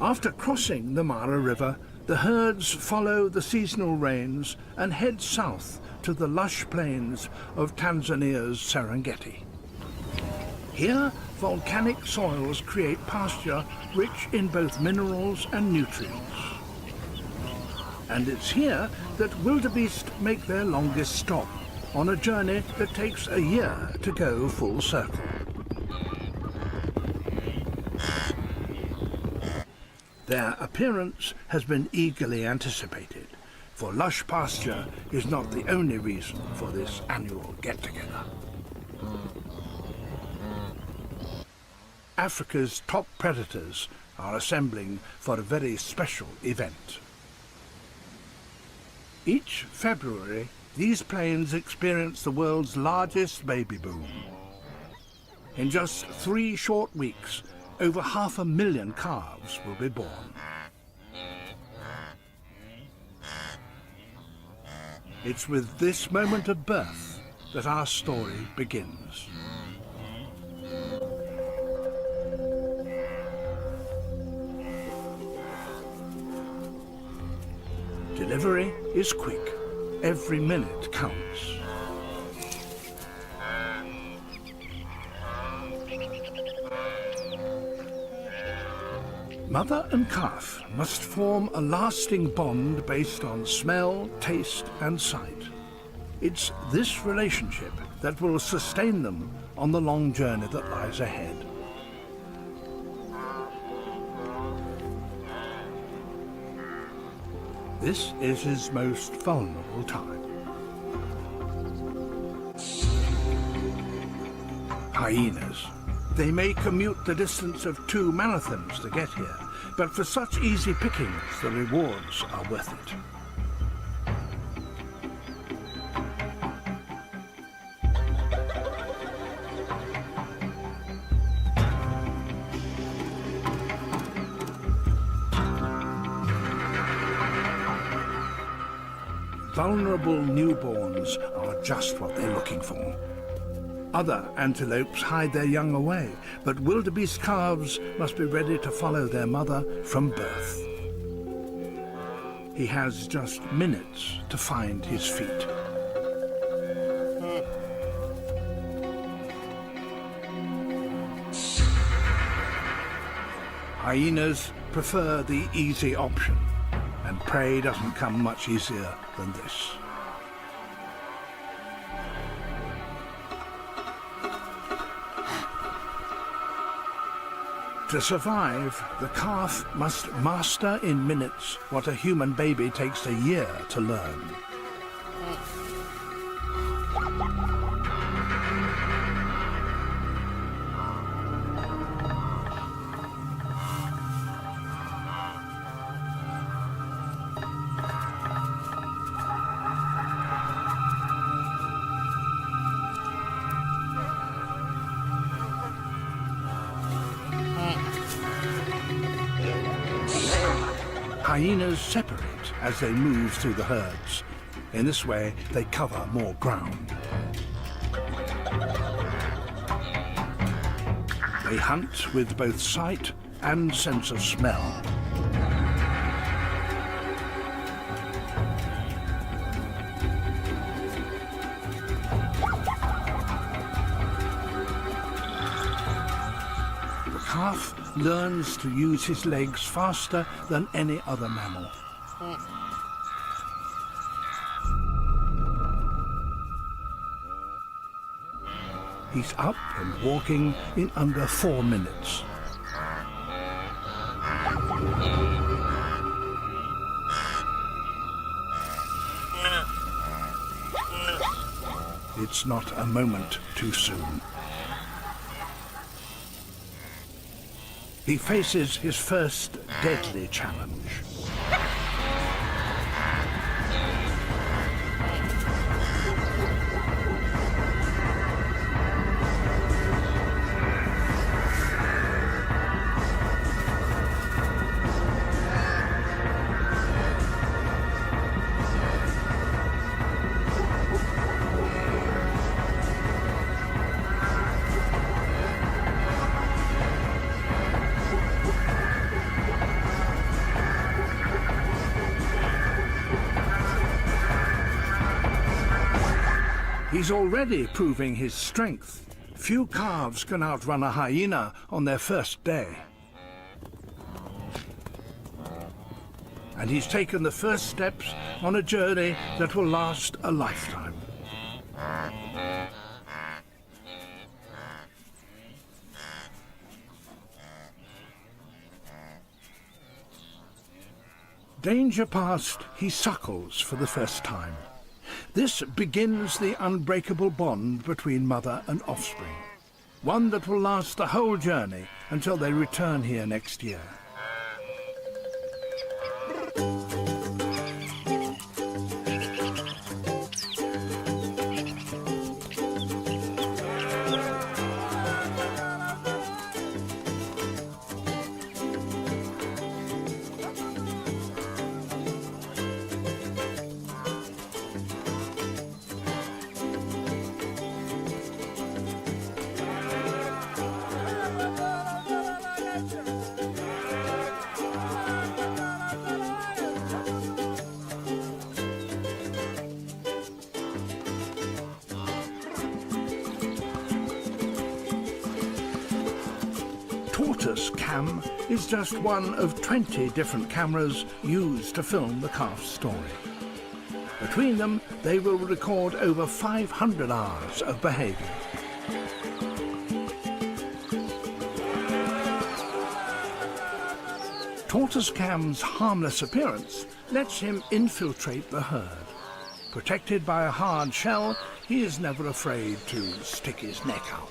S13: After crossing the Mara River, the herds follow the seasonal rains and head south to the lush plains of Tanzania's Serengeti. Here, volcanic soils create pasture rich in both minerals and nutrients. And it's here that wildebeest make their longest stop, on a journey that takes a year to go full circle. Their appearance has been eagerly anticipated, for lush pasture is not the only reason for this annual get-together. Africa's top predators are assembling for a very special event. Each February, these plains experience the world's largest baby boom. In just 3 short weeks, over 500,000 calves will be born. It's with this moment of birth that our story begins. Delivery is quick. Every minute counts. Mother and calf must form a lasting bond based on smell, taste and sight. It's this relationship that will sustain them on the long journey that lies ahead. This is his most vulnerable time. Hyenas. They may commute the distance of 2 marathons to get here, but for such easy pickings, the rewards are worth it. Vulnerable newborns are just what they're looking for. Other antelopes hide their young away, but wildebeest calves must be ready to follow their mother from birth. He has just minutes to find his feet. Hyenas prefer the easy option, and prey doesn't come much easier than this. To survive, the calf must master in minutes what a human baby takes a year to learn. Hyenas separate as they move through the herds. In this way, they cover more ground. They hunt with both sight and sense of smell. The calf learns to use his legs faster than any other mammal. He's up and walking in under 4 minutes. It's not a moment too soon. He faces his first deadly challenge. He's already proving his strength. Few calves can outrun a hyena on their first day. And he's taken the first steps on a journey that will last a lifetime. Danger past, he suckles for the first time. This begins the unbreakable bond between mother and offspring, one that will last the whole journey until they return here next year. Tortoise Cam is just one of 20 different cameras used to film the calf's story. Between them, they will record over 500 hours of behaviour. Tortoise Cam's harmless appearance lets him infiltrate the herd. Protected by a hard shell, he is never afraid to stick his neck out.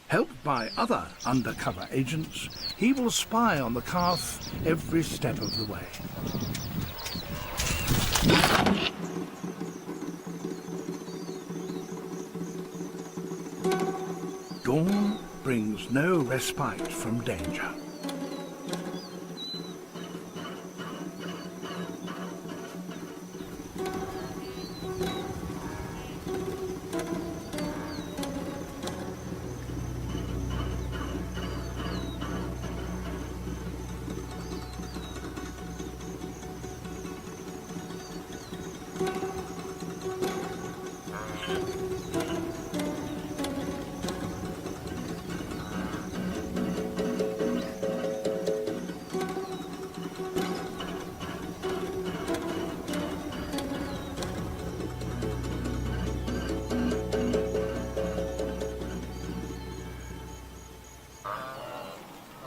S13: Helped by other undercover agents, he will spy on the calf every step of the way. Dawn brings no respite from danger.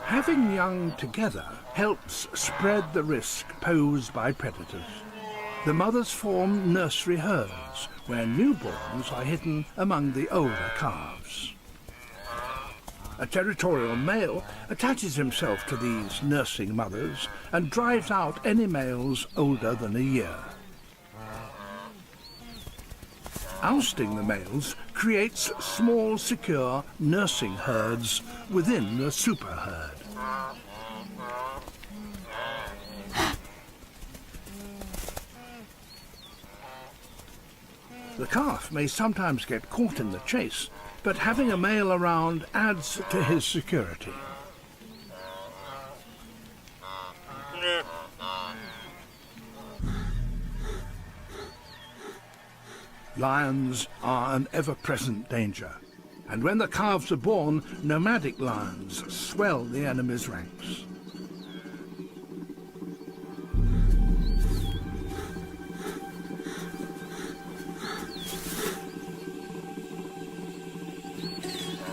S13: Having young together helps spread the risk posed by predators. The mothers form nursery herds, where newborns are hidden among the older calves. A territorial male attaches himself to these nursing mothers and drives out any males older than a year. Ousting the males creates small, secure nursing herds within the super herd. The calf may sometimes get caught in the chase, but having a male around adds to his security. Lions are an ever-present danger, and when the calves are born, nomadic lions swell the enemy's ranks.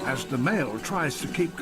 S13: As the male tries to keep